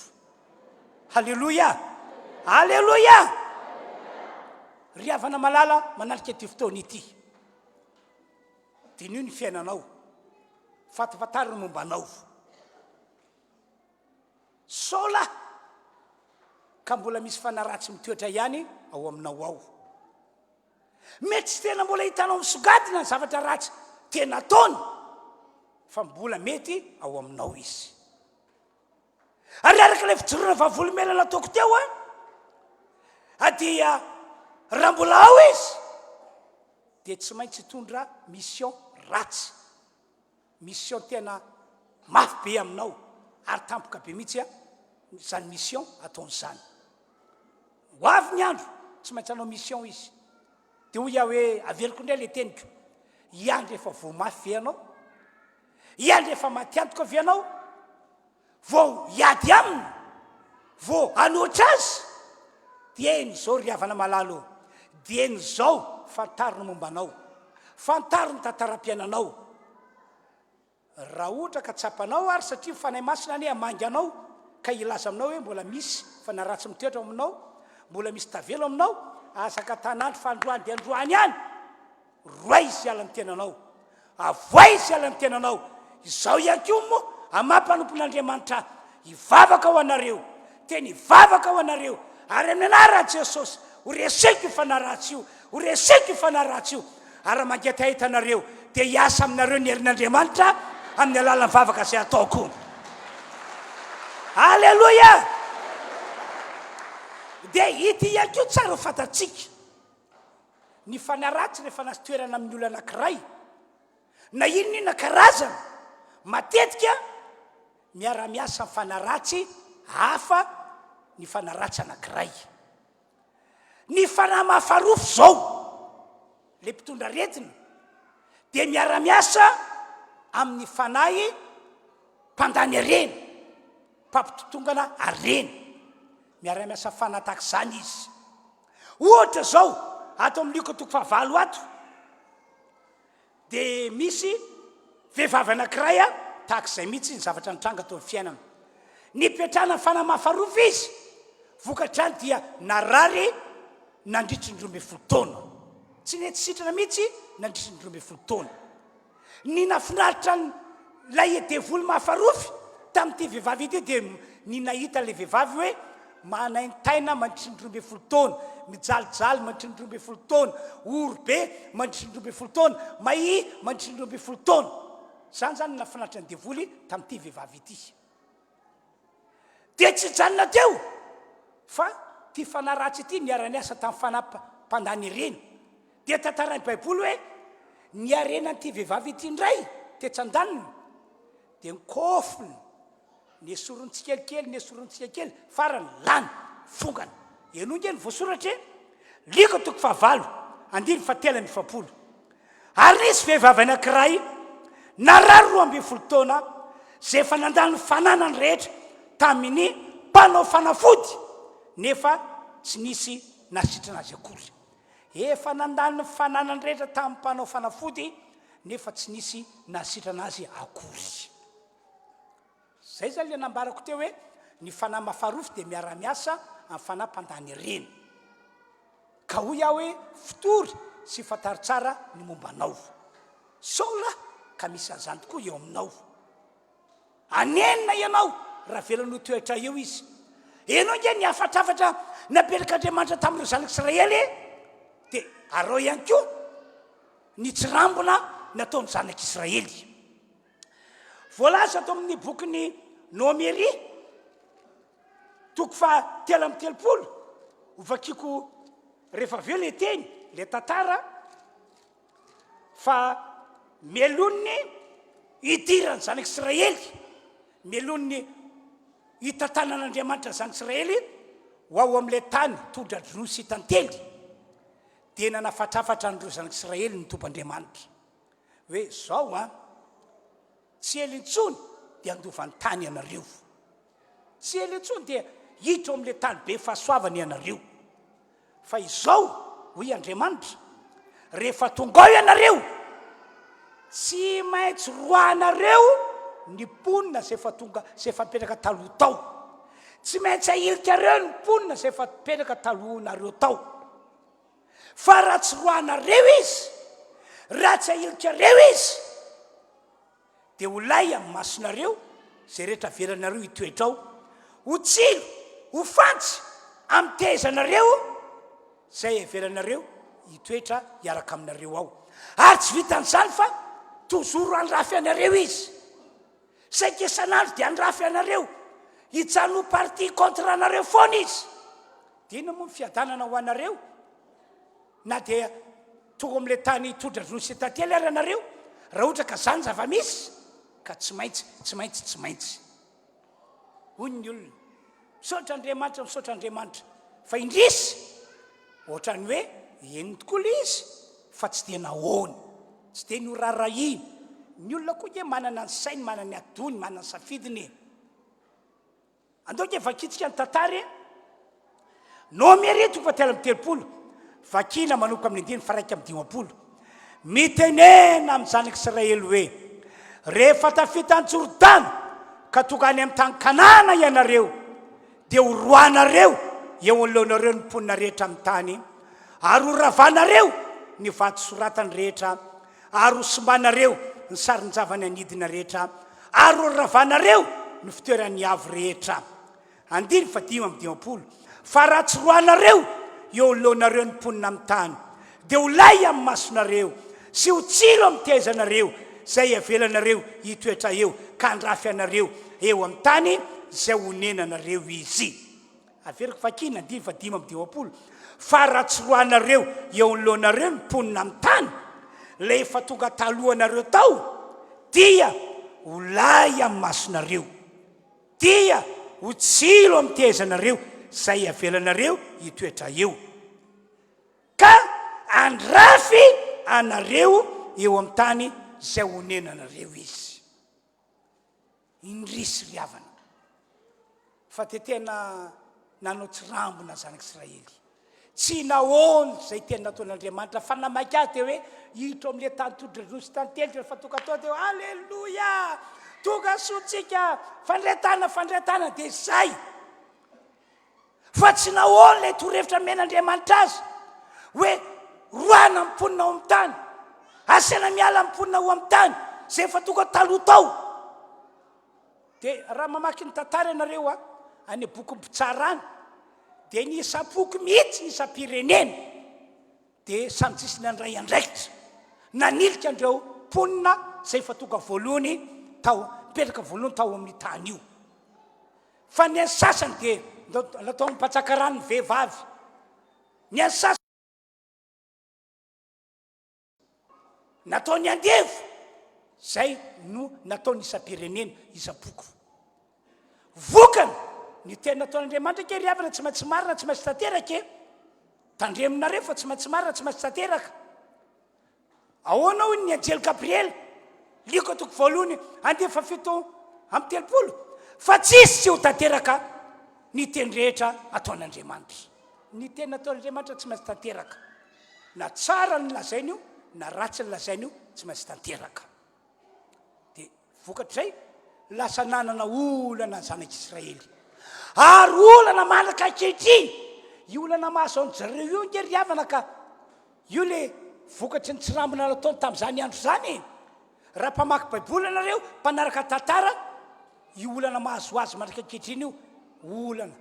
Haleloia! Aleloia! Ry havana malala manatrika ity fotoana ity. Diniho ny fiainanao. Fantafantaro ny momba anao. Sao lahy ka mbola misy fanahy ratsy mitoetra ihany ao aminao ao. Mety tsy tena mbola hitanao misongadina ny zavatra ratsy tena ataony fa mbola mety ao aminao izy. Ary araka ilay fijoroana vavolombelona nataoko teo a, dia raha mbola ao izy dia tsy maintsy hitondra mission ratsy. Mission tena mafy be aminao ary tampoka be mihitsy a izany mission ataony izany. Ho avy ny andro tsy maintsy hanao mission izy. Dia hoy aho hoe averiko indray le teniko. Hiandry efa voa mafy ve ianao? Hiandry efa maty antoka ve ianao? Vao hiady aminy? Vao hanoatra azy? Dieny izao ry havana malala ô, dieny izao fantaro ny momba anao, fantaro ny tantaram-piainanao. Raha ohatra ka tsapanao ary satria ny Fanahy Masina anie hamangy anao ka hilaza aminao hoe mbola misy fanahy ratsy mitoetra ao aminao, mbola misy tavela ao aminao, aza ankatan'andro fa androany dia androany ihany. Roahy izy hiala ny tenanao. Avoahy izy hiala ny tenanao. Izao ihany koa moa, amin'ny maha mpanompon'Andriamanitra ahy, hivavaka ho anareo, teny hivavaka ho anareo, ary amin'ny anaran'i Jesosy, ho reseko io fanahy ratsy io, ho reseko io fanahy ratsy io, ary raha mangetaheta anareo, dia hiasa aminareo ny herin'Andriamanitra amin'ny alalan'ny vavaka izay ataoko. Aleloia! Dia ity ihany koa tsara ho fantatsika. Ny fanahy ratsy rehefa nahazo toerana amin'ny olona anankiray, na inona inona karazana, matetika miara-miasa amin'ny fanahy ratsy hafa ny fanahy ratsy anankiray. Ny fanahy mahafarofy izao, le mpitondra aretina, dia miara-miasa amin'ny fanahy mpandany harena, mpampitotongana harena. Miara-miasa fanahy tahaka izany izy. Ohatra izao, ato amin'ny Lioka toko fahavalo ato, dia misy vehivavy anankiray a, tahaka izay mihitsy ny zavatra nitranga teo amin'ny fiainana. Nipetrahana fanahy mahafarofy izy, vokatr'izany dia narary nandritry ny 12 taona. Tsy nety sitrana mihitsy nandritry ny 12 taona. Ny nahafinaritra an'ilay devoly mahafarofy tamin'ity vehivavy ity dia ny nahita ilay vehivavy hoe manaintaina mandritry ny 12 taona, mijalijaly mandritry ny 12 taona, ory be mandritry ny 12 taona, mahia mandritry ny 12 taona. Izany izany no nahafinaritra ny devoly tamin'ity vehivavy ity. Dia tsy nijanona teo fa ity fanahy ratsy ity niara-niasa tamin'ny fanahy mpandany ireny. Dia tantarain'ny Baiboly hoe ny harenan'ity vehivavy ity indray tetsy an-daniny dia nikofona, nesoriny tsikelikely, nesoriny tsikelikely, farany lany, fongana. Henoy nge ny voasoratra e! Lioka toko fahavalo, andininy fahatelo amby efapolo. Ary nisy vehivavy anankiray narary 12 taona izay efa nandany ny fananany rehetra tamin'ny mpanao fanafody nefa tsy nisy nasitrana azy akory. Efa nandany ny fananany rehetra tamin'ny mpanao fanafody nefa tsy nisy nasitrana azy akory. Zay zany le nambarako teo hoe ny fanahy mafarofy dia miara-miasa amin'ny fanahy mpandany reny. Ka hoy aho hoe fotory sy fantaro tsara ny momba anao. Sao lahy ka misy an'izany tokoa eo aminao. Hanenina ianao raha avelan'io toetra io izy. Henoy ange ny hafatrafatra napetrak'Andriamanitra tamin'ireo zanak'Israely e! Dia araho ihany koa ny tsirambina nataon'ny zanak'Israely. Voalaza ato amin'ny bokin'ny Nomery, toko faha 33, hovakiko rehefa avy eo ilay teny, ilay tantara, fa mialohan'ny hidiran'ny zanak'Israely, mialohan'ny hitantanan'Andriamanitra ny zanak'Israely ho ao amin'ilay tany tondra-dronono sy tantely, dia nanafatrafatra an'ireo zanak'Israely ny Tompo Andriamanitra. hoe zao an, tsy ela intsony dia handova ny tany ianareo. Tsy ela intsony dia hiditra ao amin'ilay tany be fahasoavana ianareo. Fa izao, hoy Andriamanitra, rehefa tonga ao ianareo, tsy maintsy roahanareo. ny mponina izay efa tonga, izay efa nipetraka taloha tao. Tsy maintsy ahilikareo ny mponina izay efa nipetraka talohanareo tao. Fa raha tsy roahanareo izy, raha tsy ahilikareo izy, dia ho lay amin'ny masonareo izay rehetra avelanareo hitoetra ao, ho tsilo, ho fantsy amin'ny tehezanareo izay avelanareo hitoetra hiaraka aminareo ao. Ary tsy vitan'izany fa tozoro handrafy anareo izy. Saika isan'andro dia handrafy anareo, hijanona ho parti contre anareo foana izy. Dia inona moa ny fiadanana ho anareo na dia tonga amin'ilay tany tondra-dronono sy tantely ary ianareo, raha ohatra ka izany zava-misy, ka tsy maintsy, tsy maintsy, tsy maintsy. Hoy ny olona, misaotra Andriamanitra, misaotra Andriamanitra, fa indrisy, ohatran'ny hoe henony tokoa ilay izy, fa tsy dia nahoany, tsy dia noraharahiany. Ny olona koa ange manana ny sainy, manana ny atidohany, manana ny safidiny e. Andao ange vakintsika ny tantara e. Nomery toko fahatelo amby 30, vakina manomboka amin'ny andininy faha-51. Mitenena amin'ny zanak'Israely hoe, Rehefa tafita an'i Jordana ka tonga any amin'ny tany Kanana ianareo, dia horoahanareo eo anoloanareo ny mponina rehetra amin'ny tany, ary horavanareo ny vato soratany rehetra, ary hosimbanareo ny sarin-javany anidina rehetra, ary horavanareo ny fitoeran'ny avo rehetra. Andininy faha-55, Fa raha tsy roahinareo eo anoloanareo ny mponina amin'ny tany, dia ho lay amin'ny masonareo sy ho tsilo amin'ny tehezanareo izay avelanareo hitoetra eo, ka handrafy anareo eo amin'ny tany izay honenanareo izy. Averiko vakina, andininy faha-55, Fa raha tsy roahinareo eo anoloanareo ny mponina amin'ny tany, ilay efa tonga talohanareo tao, dia ho lay amin'ny masonareo Dia ho tsilo amin'ny tehezanareo izay avelanareo hitoetra eo, ka handrafy anareo eo amin'ny tany izay honenanareo izy. Indrisy ry havana, fa dia tena nanao tsirambina zanak'Israely. Tsy nahoany izay teny nataon'Andriamanitra fa namaika azy dia hoe hiditra ao amin'ilay tany tondra-dronono sy tantely rehefa tonga tao dia hoe aleloia! Tonga soa tsika! Fandray-tanana, fandray-tanana dia izay. Fa tsy nahoany ilay torohevitra nomen'Andriamanitra azy hoe roahina ny mponina ao amin'ny tany, asaina miala ny mponina ao amin'ny tany izay efa tonga taloha tao. Dia raha mamaky ny tantara ianareo a, any bokin'ny mpitsara any, dia ny isam-poko mihitsy, ny isam-pirenena, dia samy tsisy nandray andraikitra, nanilika an'ireo mponina izay efa tonga voalohany tao, nipetraka voalohany tao amin'ny tany io. Fa ny an'ny sasany dia nataon'ny mpanjaka rano ny vehivavy, ny an'ny sasany, Nataony andevo, zay no nataony isam-pirenena, isam-poko. Vokany, ny teny nataon'Andriamanitra ange ry havana tsy maintsy marina, tsy maintsy tanteraka e. Tandremonareo fa tsy maintsy marina, tsy maintsy tanteraka. Ahoana hoy ny anjely Gabriela, Lioka toko voalohany andiany faha-37, fa tsisy tsy ho tanteraka ny teny rehetra ataon'Andriamanitra. Ny teny nataon'Andriamanitra tsy maintsy tanteraka. Na tsara ny lazainy io na ratsy ny lazainy io tsy maintsy tanteraka. Dia vokatr'izay, lasa nanana olana ny zanak'Israely. Ary olana mandraka ankehitriny. Io olana mahazo an-dry zareo io ange ry havana ka. Io le vokatry ny tsirambina nataony tamin'izany andro izany e. Raha mpamaky Baiboly ianareo, mpanaraka tantara, io olana mahazo azy mandraka ankehitriny io, olana.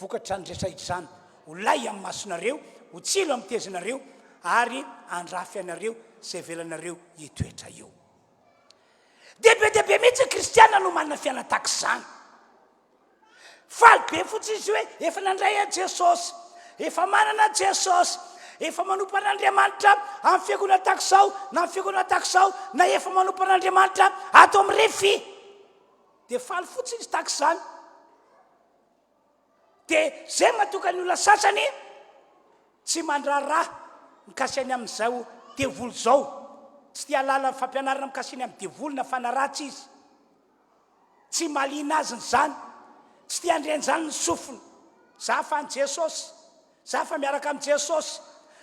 Vokatr'izany rehetra izany, ho lay amin'ny masonareo, ho tsilo amin'ny tezinareo, ary handrafy anareo izay avelanareo hitoetra eo. Dia be dia be mihitsy ny kristiana no manana fiainana tahaka izany. Faly be fotsiny izy hoe efa nandray an'i Jesosy, efa manana an'i Jesosy, efa manompo an'Andriamanitra amin'ny fiangonana tahaka izao, na amin'ny fiangonana tahaka izao, na efa manompo an'Andriamanitra ato amin'ny refi. Dia faly fotsiny izy tahaka izany. Dia zay mahatonga ny olona sasany tsy mandraharaha mikasika ny amin'izao devoly izao. Tsy te hahalala ny fampianarana mikasika ny amin'ny devoly na fanahy ratsy izy. Tsy mahaliana azy ny izany. Tsy te handre an'izany ny sofiny. Za fa an'i Jesosy. Za fa miaraka amin'i Jesosy.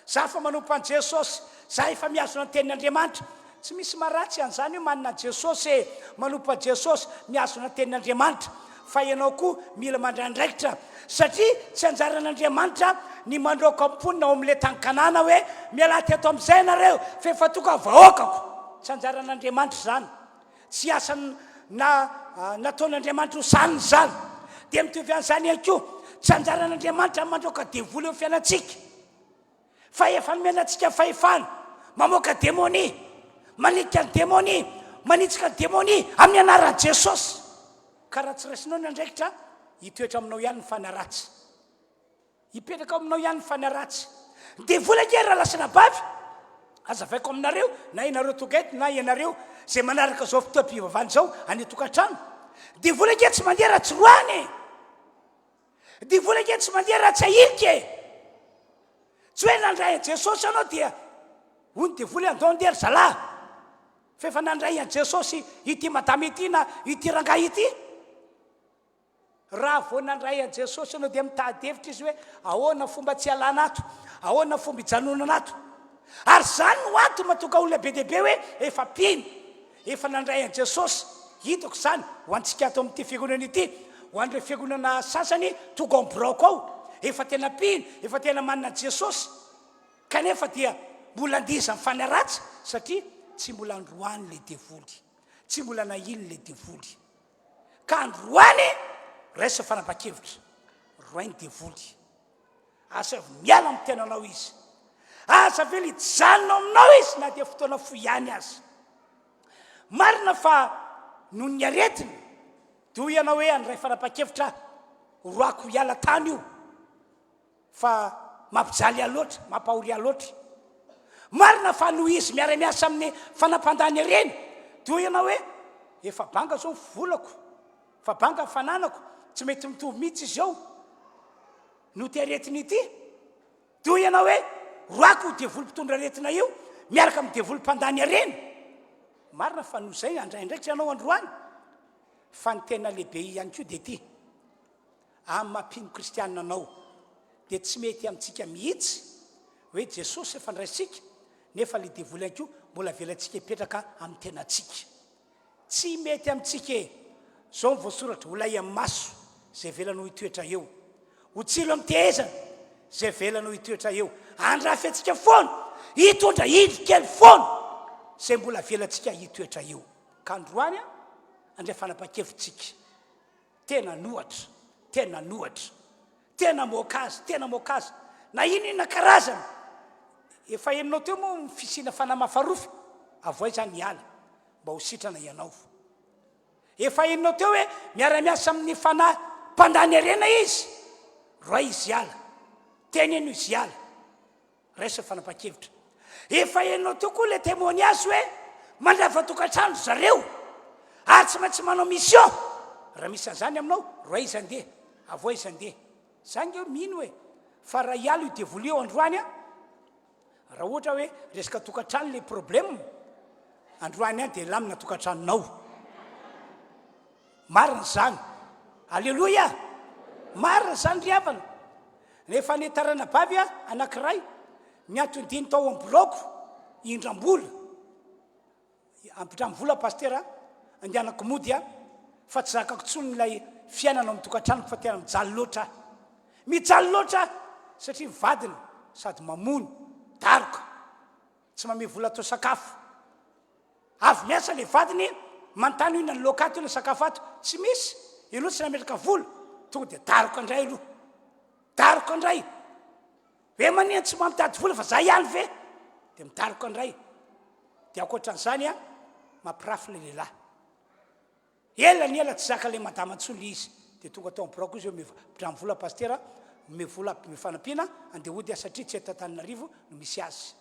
Za fa manompo an'i Jesosy. Za efa mihazona ny tenin'Andriamanitra. Tsy misy maharatsy an'izany hoe manana an'i Jesosy e, manompo an'i Jesosy, mihazona ny tenin'Andriamanitra. Fa ianao koa mila mandray andraikitra satria tsy anjaran'Andriamanitra ny mandroaka mponina ao amin'ilay tany Kanana hoe mialà teto amin'izay ianareo fa efa tonga vahoakako. Tsy anjaran'Andriamanitra izany. Tsy asa na nataon'Andriamanitra ho sahaniny izany. Dia mitovy an'izany ihany koa, tsy anjaran'Andriamanitra ny mandroaka devoly eo amin'ny fiainantsika. Fa efa nomena antsika fahefana mamoaka demonia, manilika ny demonia, manitsika ny demonia amin'ny anaran'i Jesosy. Ka raha tsy raisinao ny andraikitra, hitoetra aminao ihany ny fanahy ratsy. Hipetraka ao aminao ihany ny fanahy ratsy. Ny devoly ange rahalahy sy anabavy, azavaiko aminareo, na ianareo tonga eto na ianareo izay manaraka izao fotoam-pivavahana izao any an-tokantrano. Ny devoly ange tsy mandeha raha tsy roahina e. Devoly ange tsy mandeha raha tsy ahilika e! Tsy hoe nandray an'i Jesosy ianao dia hoy ny devoly andao andeha ry zalahy fa efa nandray an'i Jesosy ity madama ity na ity rangahy ity. Raha vao nandray an'i Jesosy ianao dia mitady hevitra izy hoe ahoana fomba tsy hialana ato, ahoana fomba hijanonana ato. Ary izany no antony mahatonga olona be dia be hoe efa mpino, efa nandray an'i Jesosy. Hitako izany ho antsika ato amin'ity fiangonana ity, ho an'ireo fiangonana sasany tonga ao amin'ny biraoko ao, efa tena mpino, efa tena manana an'i Jesosy, kanefa dia mbola andihizan'ny fanahy ratsy satria tsy mbola androany ilay devoly, tsy mbola nahily ilay devoly. Ka androany raiso fanapahan-kevitra, roahy ny devoly. Asaivo miala amin'ny tenanao izy. Aza avela hijanona ao aminao izy na dia fotoana fohy ihany aza. Marina fa noho ny aretina dia hoy ianao hoe handray fanapahan-kevitra aho, roako hiala tany io fa mampijaly ahy loatra, mampahory ahy loatra. Marina fa noho izy miara-miasa amin'ny fanampandany ireny dia hoy ianao hoe efa banga izao ny volako, efa banga ny fananako, tsy mety mitovy mihitsy izy eo. No ity aretina ity. Dia hoy ianao hoe, roako io devoly mpitondra aretina io, miaraka amin'ny devoly mpandany harena. Marina fa noho izay handray andraikitra ianao androany. Fa ny tena lehibe ihany koa dia ity, amin'ny maha mpino kristianina anao, dia tsy mety amintsika mihitsy hoe Jesosy efa ndraisintsika, nefa ilay devoly ihany koa mbola avelantsika hipetraka amin'ny tenantsika. Tsy mety amintsika e! Zao ny voasoratra, ho lay amin'ny maso izay avelanao hitoetra eo. Ho tsilo amin'ny tehezana izay avelanao hitoetra eo. Handrafy antsika foana, hitondra indro kely foana izay mbola avelantsika hitoetra eo. Ka androany an, handray fanapahan-kevitsika. Tena an'ohatra, tena an'ohatra. Tena moka azy, tena moka azy. Na inona inona karazany. Efa henonao teo moa ny fisiana fanahy mafarofy, avoay izany hiala mba ho sitrana ianao. Efa henonao teo hoe miara-miasa amin'ny fanahy mpandany harena izy, roay izy hiala, teneno izy hiala. Raiso ny fanapahan-kevitra. Efa henonao teo koa ilay témoignage hoe mandrava tokantrano ry zareo ary tsy maintsy manao mission. Raha misy an'izany aminao, roay izy handeha, avoay izy handeha. Za nge mino e, fa raha hiala io devoly io androany an, raha ohatra hoe resaka tokantrano le problème, androany any dia hilamina tokantranonao. Marina izany. Aleloia! Marina izany ry havana. Rehefa nahita ranabavy aho anankiray nianton-diny tao amin'ny biraoko hindram-bola. Ampidramo vola pasitera andehanako mody aho fa tsy zakako intsony ilay fiainana ao amin'ny tokantranoko fa tena mijaly loatra aho. Mijaly loatra aho satria ny vadiny sady mamono, daroka, tsy manome vola atao sakafo. Avy miasa le vadiny, manontany inona ny laoka ato, inona ny sakafo ato, tsy misy, aloha tsy nametraka vola, tonga dia daroka indray aloha, daroka indray, hoe manina tsy mba mitady vola fa za ihany ve, dia midaroka indray, dia ankoatran'izany an, mampirafy le lehilahy. Ela ny ela tsy zaka le madama intsony le izy, dia tonga tao amin'ny biraoko izy hoe omeo mpidramo vola pasitera, omeo vola, omeo fanampiana, andeha hody aho satria tsy eto Antananarivo no misy azy.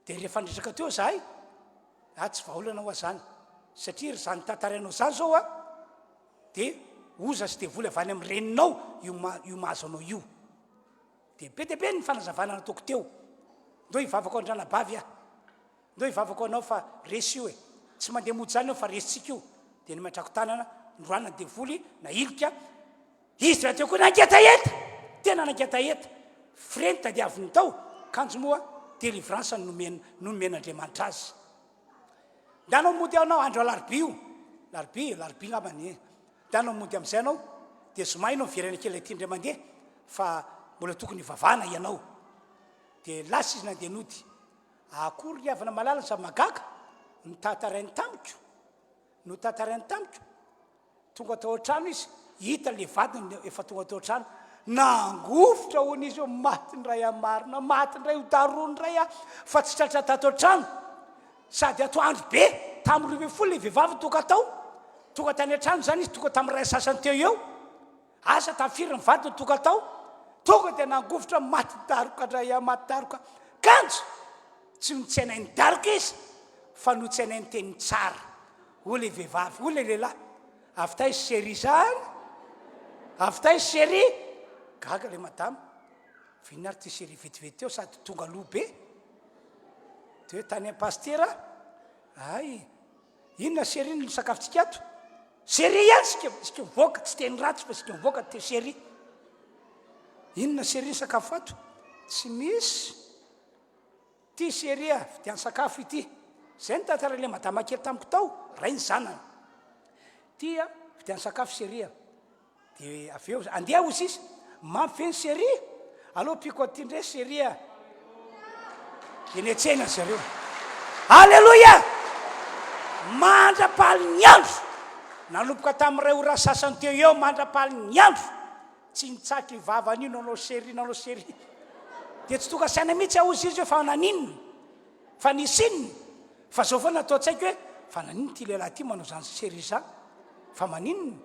Dia rehefa niresaka teo izahay, ah tsy vahaolana hoa zany, satria ry zany tantarainao zany zao a, dia oza sy devoly avy any amin'ny reninao io io mahazo anao io. Dia be dia be ny fanazavana nataoko teo. Ndao hivavaka ho an-dranabavy aho. Ndao hivavaka ho anao fa resy io e. Tsy mandeha mody zany eo fa resintsika io. Dia nimatrako tanana, noroahina ny devoly, nahilika, Izy rahateo koa nangetaheta, tena nangetaheta. Frais no tadiaviny tao, kanjo moa délivrance no nomen, nomen'Andriamanitra azy. Ndehanao mody anao andro alarobia io, alarobia, alarobia angambany e. Ndehanao mody amin'izay anao, dia zoma ianao miverina kely aty indray mandeha fa mbola tokony hivavahana ianao. Dia lasa izy nandeha nody. Akory ry havana malala ny zava-mahagaga notantarainy tamiko, notantarainy tamiko. Tonga tao an-trano izy, hita ilay vadiny efa tonga tao an-trano, nangovitra hono izy hoe maty indray aho marina, maty indray, ho darohiny indray aho fa tsy tratra tato an-trano. Sady atoandro be, tamin'ny 12 ilay vehivavy tonga tao, tonga tany an-trano izany izy, tonga tamin'ny iray sasany teo eo. Asa tamin'ny firy ny vadiny tonga tao, tonga dia nangovitra maty daroka indray aho, maty daroka. Kanjo tsy notsenain'ny daroka izy fa notsenain'ny teny tsara. Hoy ilay vehivavy, hoy ilay lehilahy, avy taiza chérie izany? Avy taiza chérie? Gaga ilay madama, fa inona ary ity chérie vetivety teo sady tonga aloha be? Dia hoe tany amin'ny pasitera, ay, inona chérie no sakafontsika ato? Chérie ihany isika, isika mivoaka, tsy teny ratsy fa isika mivoaka dia chérie. Inona chérie ny sakafo ato? Tsy misy. Ty chérie a, vidiano sakafo ity. Zay no tantarain'ilay madama kely tamiko tao, ray ny zanany. Ty a, vidiano sakafo chérie a. Dia avy eo, andeha hozy izy, mamy ve ny chérie? Aleo ampiako an'ity indray chérie a. Dia niantsena ry zareo. Aleloia! Mandra-pahalin'ny andro. Nanomboka tamin'ny iray ora sasany teo eo mandra-pahalin'ny andro. Tsy nitsaky io vavany io nanao chérie nanao chérie. Dia tsy tonga saina mihitsy aho hozy izy hoe fa naninona? Fa nisy inona? Fa zao foana atao an-tsaiko hoe fa naninona ity lehilahy ity manao izany chérie izany? Fa maninona?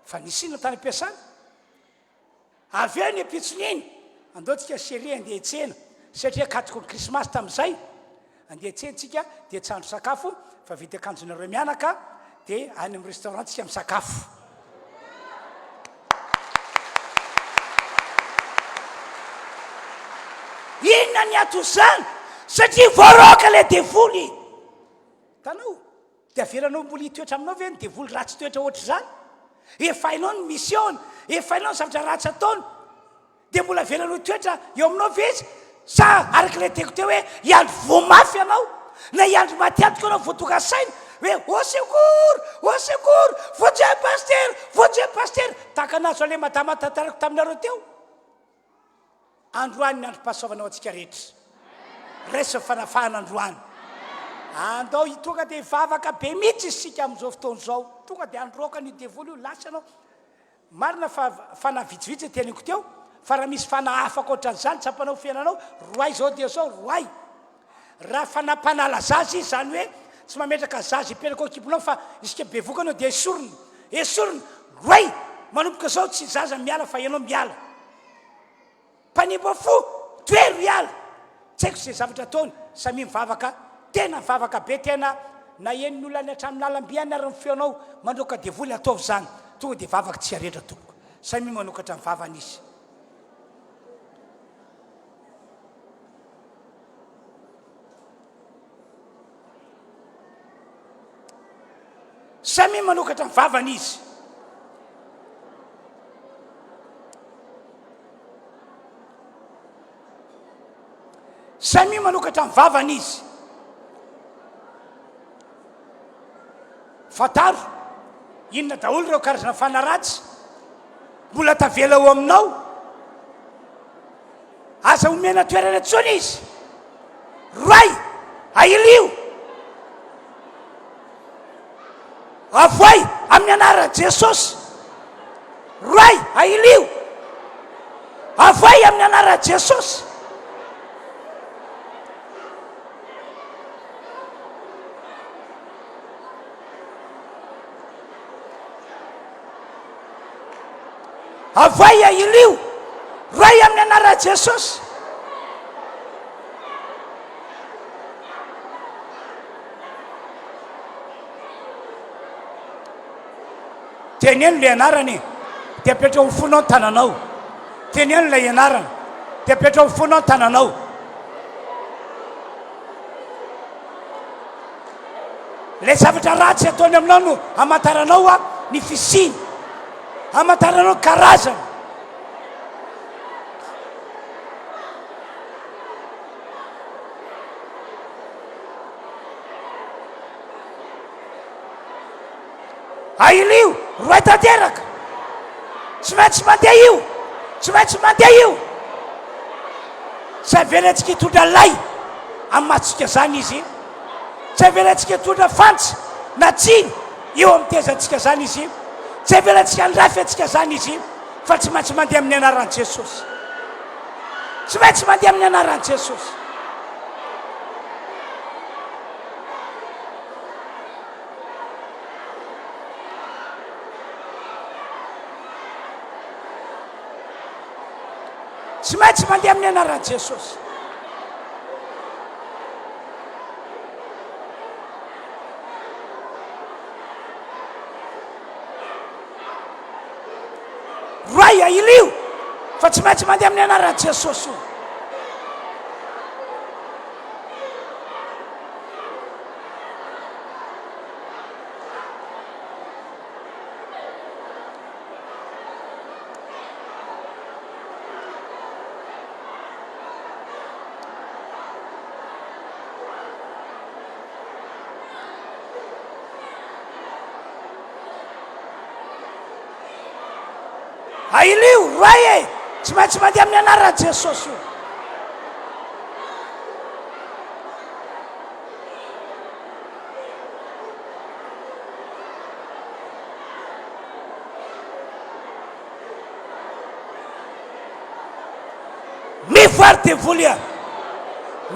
Fa nisy inona tany am-piasana? Avy eo ny ampitsony iny, andao tsika chérie andeha hiantsena satria akatoko ny krismasy tamin'izay, andeha hiantsena tsika dia tsy handro sakafo fa vidy akanjonareo mianaka dia any amin'ny restaurant tsika misakafo. Inona ny anton'izany? Satria voaroaka ilay devoly. Hitanao? Dia avelanao mbola hitoetra aminao ve ny devoly ratsy toetra ohatr'izany? Efa hainao ny mission-ny, efa hainao ny zavatra ratsy ataony, dia mbola avelanao hitoetra eo aminao ve izy? Sa araka ilay teniko teo hoe hiandry voa mafy ianao, na hiandry maty antoka ianao vao tonga saina hoe au secours, au secours, vonjeo pasitera, vonjeo pasitera. Tahaka nahazo an'ilay madama tantaraiko taminareo teo. Androany ny androm-pahasoavana ho antsika rehetra. Raiso ny fanafahana androany. Andao tonga dia hivavaka be mihitsy isika amin'izao fotoana izao. Tonga dia handroaka an'io devoly io, lasa ianao. Marina fa fanahy vitsivitsy ny teniko teo, fa raha misy fanahy hafa ankoatran'izany tsapanao fiainanao, roay izao dia izao, roay. Raha fanahy mpanala zaza izy, izany hoe tsy mametraka zaza hipetraka ao an-kibonao fa isika bevoka anao dia esorina, esorina, roay! Manomboka izao tsy zaza miala fa ianao miala. Mpanimba fo, toero hiala. Tsy haiko izay zavatra ataony, samia mivavaka, tena mivavaka be tena na henon'ny olona any hatramin'ny lalamby any ary ny feonao mandroaka devoly ataovy izany, tonga dia vavaka tsy aretra tompoko, samia manokatra ny vavany izy. Samia manokatra ny vavany izy. Samia manokatra ny vavany izy. Fantaro inona daholo ireo karazana fanahy ratsy mbola tavela ao aminao. Aza omena toerana intsony izy. Roay, ahilio. Avoay amin'ny anaran'i Jesosy. Roay, ahilio. Avoay amin'ny anaran'i Jesosy. Avoay ahilio. Roay amin'ny anaran'i Jesosy. Teneno ilay anarana e. Dia apetraho ho fonao ny tananao. Teneno ilay anarana. Dia apetraho ho fonao ny tananao. Ilay zavatra ratsy ataony aminao no hamantaranao a ny fisiany. Hamantaranao ny karazany. Ahilio, roay tanteraka. Tsy maintsy mandeha io. Tsy maintsy mandeha io. Tsy avelantsika hitondra lay amin'ny matsika zany izy. Tsy avelantsika hitondra fantsy na tsiny eo amin'ny tezantsika zany izy. Tsy avelantsika handrafy antsika zany izy fa tsy maintsy mandeha amin'ny anaran'i Jesosy. Tsy maintsy mandeha amin'ny anaran'i Jesosy. Tsy maintsy mandeha amin'ny anaran'i Jesosy. Roay ahilio fa tsy maintsy mandeha amin'ny anaran'i Jesosy io. Ahilio, roay e! Tsy maintsy mandeha amin'ny anaran'i Jesosy io. Mivoa ry devoly a!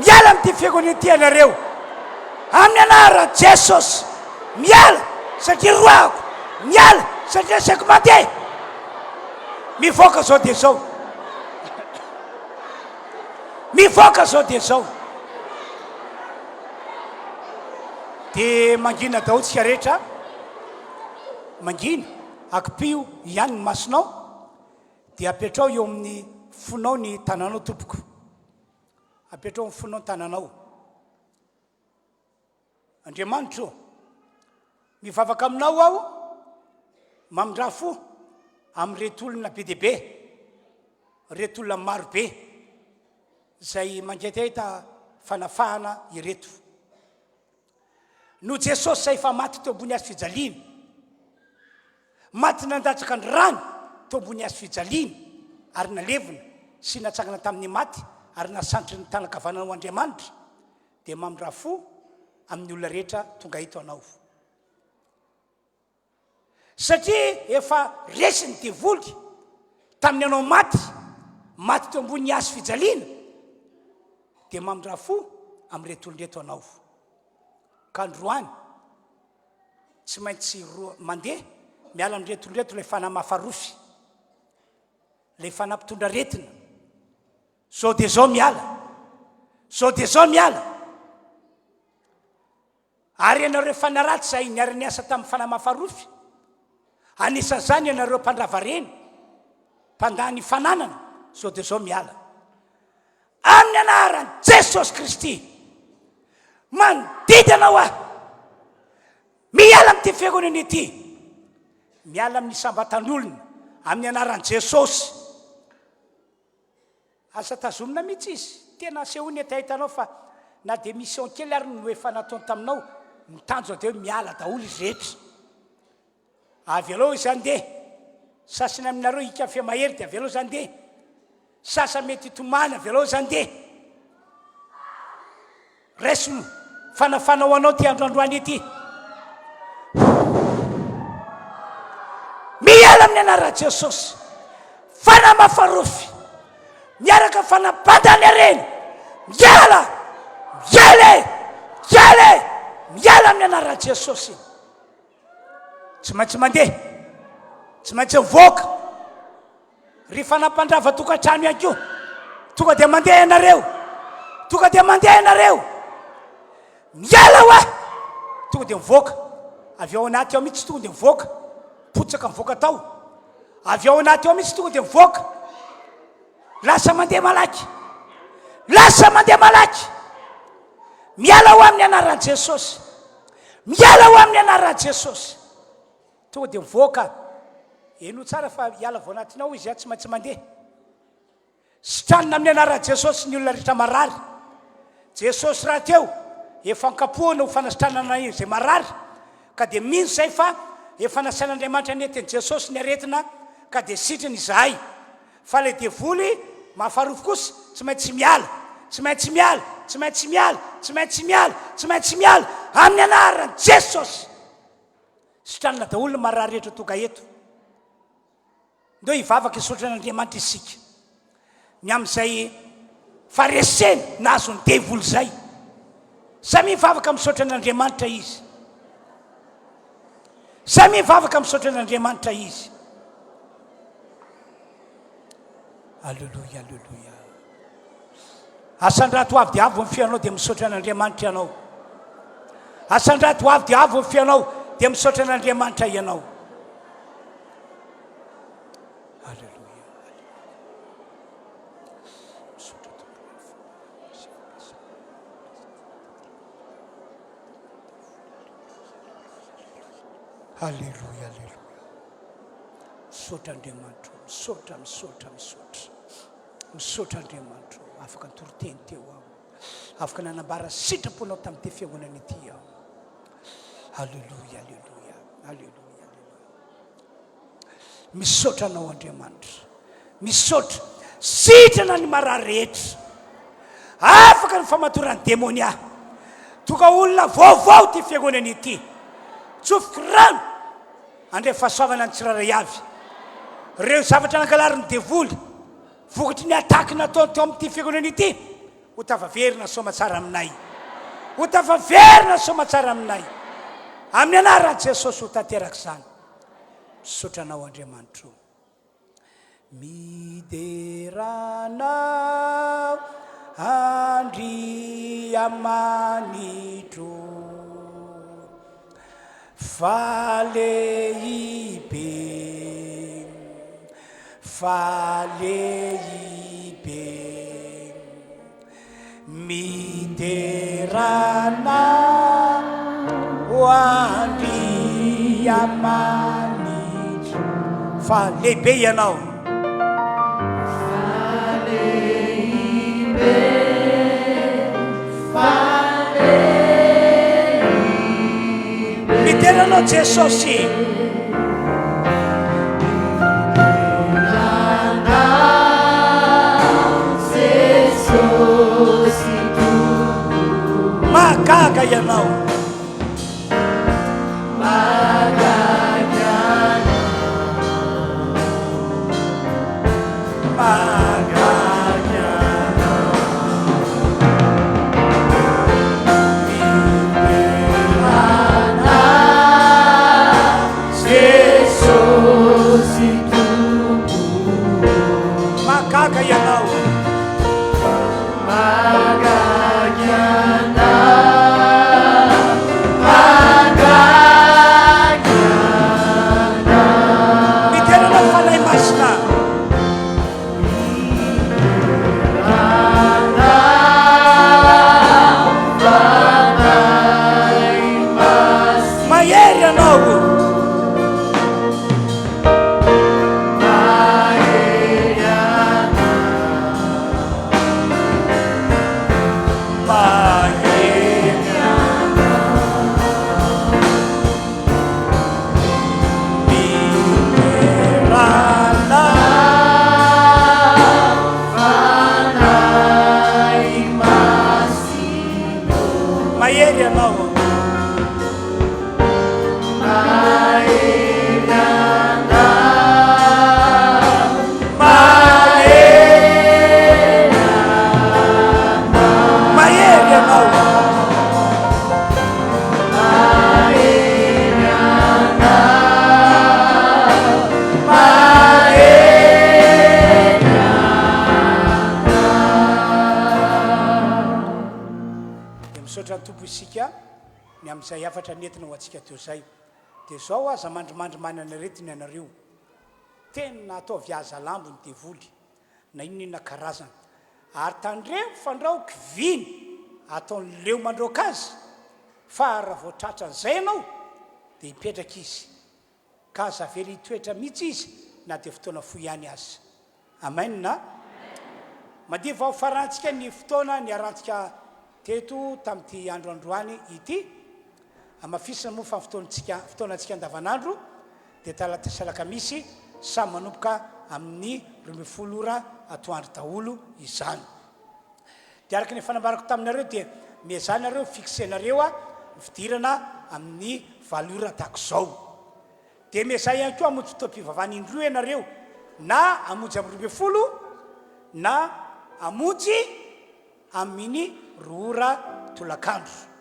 Miala amin'ity fiangonana ity ianareo! Amin'ny anaran'i Jesosy! Miala satria roahako! Miala satria asaiko mandeha! Mivoaka izao dia izao! Mivoaka izao dia izao! Dia mangina daholo tsika rehetra. Mangina, akipio ihany ny masonao, dia apetrao eo amin'ny fonao ny tananao tompoko. Apetrao amin'ny fonao ny tananao. Andriamanitro, mivavaka aminao aho, mamindrà fo amin'ireto olona be dia be, ireto olona maro be izay mangetaheta fanafahana ireto. Noho Jesosy izay efa maty teo ambony hazo fijaliana, maty nandatsaka ny rany teo ambony hazo fijaliana ary nalevina sy natsangana tamin'ny maty ary nasantry ny tanan-kavanana ho Andriamanitra, dia mamindrà fo amin'ny olona rehetra tonga eto anao. Satria efa resy ny devoly tamin'ny anao maty, maty teo ambony hazo fijaliana, dia mamindrà fo amin'ireto olona ireto anao. Ka androany, tsy maintsy roa mandeha miala amin'ireto olona ireto ilay fanahy mafarofy, ilay fanahy mpitondra aretina. Zao dia zao miala, zao dia zao miala. Ary ianareo fanaratsy izay niara-niasa tamin'ny fanahy mafarofy, anisan'izany ianareo mpandrava reny, mpandany fananana, zao dia zao miala. Amin'ny anaran'i Jesosy Kristy, mandidy anao aho, miala amin'ity fiangonana ity, miala amin'ny isam-batan'olona, amin'ny anaran'i Jesosy. Aza tazomina mihitsy izy, tena asehoy ny hetahetanao fa na dia mission kely ary no efa nataony taminao, ny tanjona dia hoe miala daholo izy rehetra. Avelao izy handeha, sasany aminareo hikafé mahery dia avelao izy handeha, sasany mety hitomany avelao izy handeha. Raiso ny fanafana ho anao ity andro androany ity. Miala amin'ny anaran'i Jesosy. Fanahy mafarofy. Miaraka fanabandany harena. Miala! Miala e! Miala e! Miala amin'ny anaran'i Jesosy. Tsy maintsy mandeha. Tsy maintsy mivoaka. Ry fanahy mpandrava tokantrano ihany koa, tonga dia mandeha ianareo. Tonga dia mandeha ianareo. Miala hoa! Tonga dia mivoaka. Avy ao anaty ao mihitsy tonga dia mivoaka. Potsaka mivoaka tao. Avy ao anaty ao mihitsy tonga dia mivoaka. Lasa mandeha malaky. Lasa mandeha malaky. Miala ho amin'ny anaran'i Jesosy. Miala ho amin'ny anaran'i Jesosy. Tonga dia mivoaka. Henoy tsara fa hiala avy ao anatinao izy, tsy maintsy mandeha. Sitranina amin'ny anaran'i Jesosy ny olona rehetra marary. Jesosy rahateo efa ankapohana ho fanasitranana izay marary, ka dia mino izay fa. Efa nasain'Andriamanitra nentin'i Jesosy ny aretina ka dia sitrana izahay. Fa ilay devoly mahafarofy kosa tsy maintsy miala, tsy maintsy miala, tsy maintsy miala, tsy maintsy miala, tsy maintsy miala amin'ny anaran'i Jesosy. Sitranina daholo ny marary rehetra tonga eto. Ndeo hivavaka hisaotra an'Andriamanitra isika ny amin'izay faharesena nahazo ny devoly izay. Samia mivavaka misaotra an'Andriamanitra izy. Samia mivavaka misaotra an'Andriamanitra izy. Aleloia, aleloia. Asandrato avo dia avo ny feonao dia misaotra an'Andriamanitra ianao. Asandrato avo dia avo ny feonao dia misaotra an'Andriamanitra ianao. Aleloia. Misaotra Tompo. Aleloia, aleloia. Misaotra Andriamanitra, misaotra, misaotra, misaotra. Misaotra Andriamanitra o, afaka nitoriteny teo aho. Afaka nanambara sitraponao tamin'ity fiangonana ity aho. Aleloia, aleloia, aleloia, aleloia. Misaotra anao Andriamanitra. Misaotra. Sitrana ny marary rehetra. Afaka ny famatoran'ny demonia. Tonga olona vaovao ity fiangonana ity. Tsofiko rano. Handray fahasoavana ny tsirairay avy. Ireo zavatra nangalarin'ny devoly vokatry ny attaque nataony teo amin'ity fiangonana ity, ho tafaverina soamatsara aminay. Ho tafaverina soamatsara aminay. Amin'ny anaran'i Jesosy ho tanteraka izany. Misaotra anao Andriamanitro. Midera anao Andriamanitro Fa lehibe, fa lehibe. Midera anao Andriamanitra fa lehibe ianao. Fa lehibe, fa lehibe. Midera anao Jesosy. Mahagaga ianao. Mahagaga ianao. Jesosy Tompo. Mahagaga ianao. Mahagaga ianao. Mahagaga ianao. Midera anao Fanahy Masina. Mahery ianao. Mahery Midera anao. Mahery ianao. Mahery ianao. Dia misaotra ny Tompo isika ny amin'izay hafatra nentina ho antsika teo izay. Dia izao aza mandrimandry manana aretina ianareo. Tena ataovy haza lambo ny devoly na inona inona karazana. Ary tandremo fandrao kiviny ataony leo mandroaka azy fa raha vao tratran'izay ianao dia hipetraka izy. Ka aza avela hitoetra mihitsy izy na dia fotoana fohy ihany aza. Amen a! Mandeha vao farantsika ny fotoana niarantsika teto tamin'ity andro androany ity. Hamafisina moa fa ny fotoantsika, fotoanantsika andavanandro dia talata sy alakamisy samy manomboka amin'ny 12 ora atoandro daholo izany. Dia araka ny efa nambarako taminareo dia miezaha nareo fixer-nareo ny fidirana amin'ny valo ora tahaka izao. Dia miezaha ihany koa hamonjy fotoam-pivavahana indroa ianareo, na hamonjy amin'ny 12 na hamonjy amin'ny roa ora tolakandro.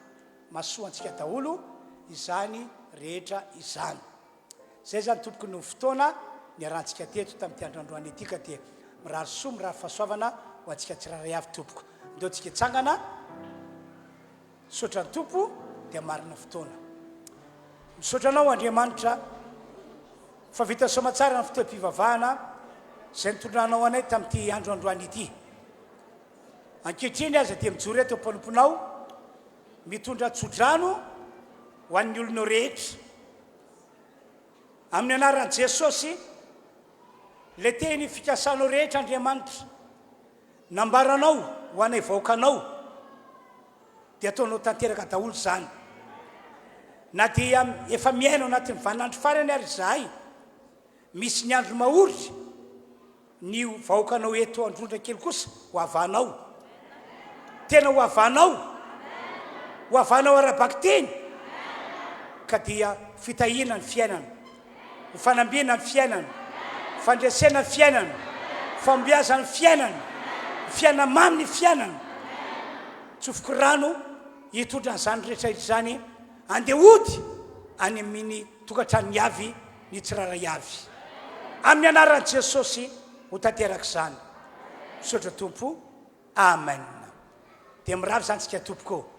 Mahasoa antsika daholo izany rehetra izany. Izay izany tompoko no fotoana niarahantsika teto tamin'ity andro androany ity ka dia mirary soa mirary fahasoavana ho antsika tsirairay avy tompoko. Andao tsika hitsangana. Misaotra ny Tompo dia marina fotoana. Misaotra anao Andriamanitra fa vita soamatsara ny fotoam-pivavahana izay nitondranao anay tamin'ity andro androany ity. Ankehitriny aza dia mijoro eto mpanomponao mitondra tsodrano ho an'ny olonao rehetra. Amin'ny anaran'i Jesosy, ilay teny fikasanao rehetra Andriamanitra, nambaranao ho anay vahoakanao, dia ataonao tanteraka daholo izany. Na dia efa miaina ao anatin'ny vaninandro farany ary izahay, misy ny andro mahory, Ny vahoakanao eto Androndra kely kosa ho havanao. Tena ho havanao. Ho havanao ara-bakiteny. Ka dia fitahiana ny fiainana. Ho fanambina ny fiainana. Fandresena ny fiainana. Fahombiazana ny fiainana. Fiainana mamy ny fiainana. Tsofiko rano hitondra an'izany rehetra izany. Andeha hody any amin'ny tokantranony avy ny tsirairay avy. Amin'ny anaran'i Jesosy ho tanteraka izany. Misaotra Tompo. Amen. Dia mirary izany tsika tompoko.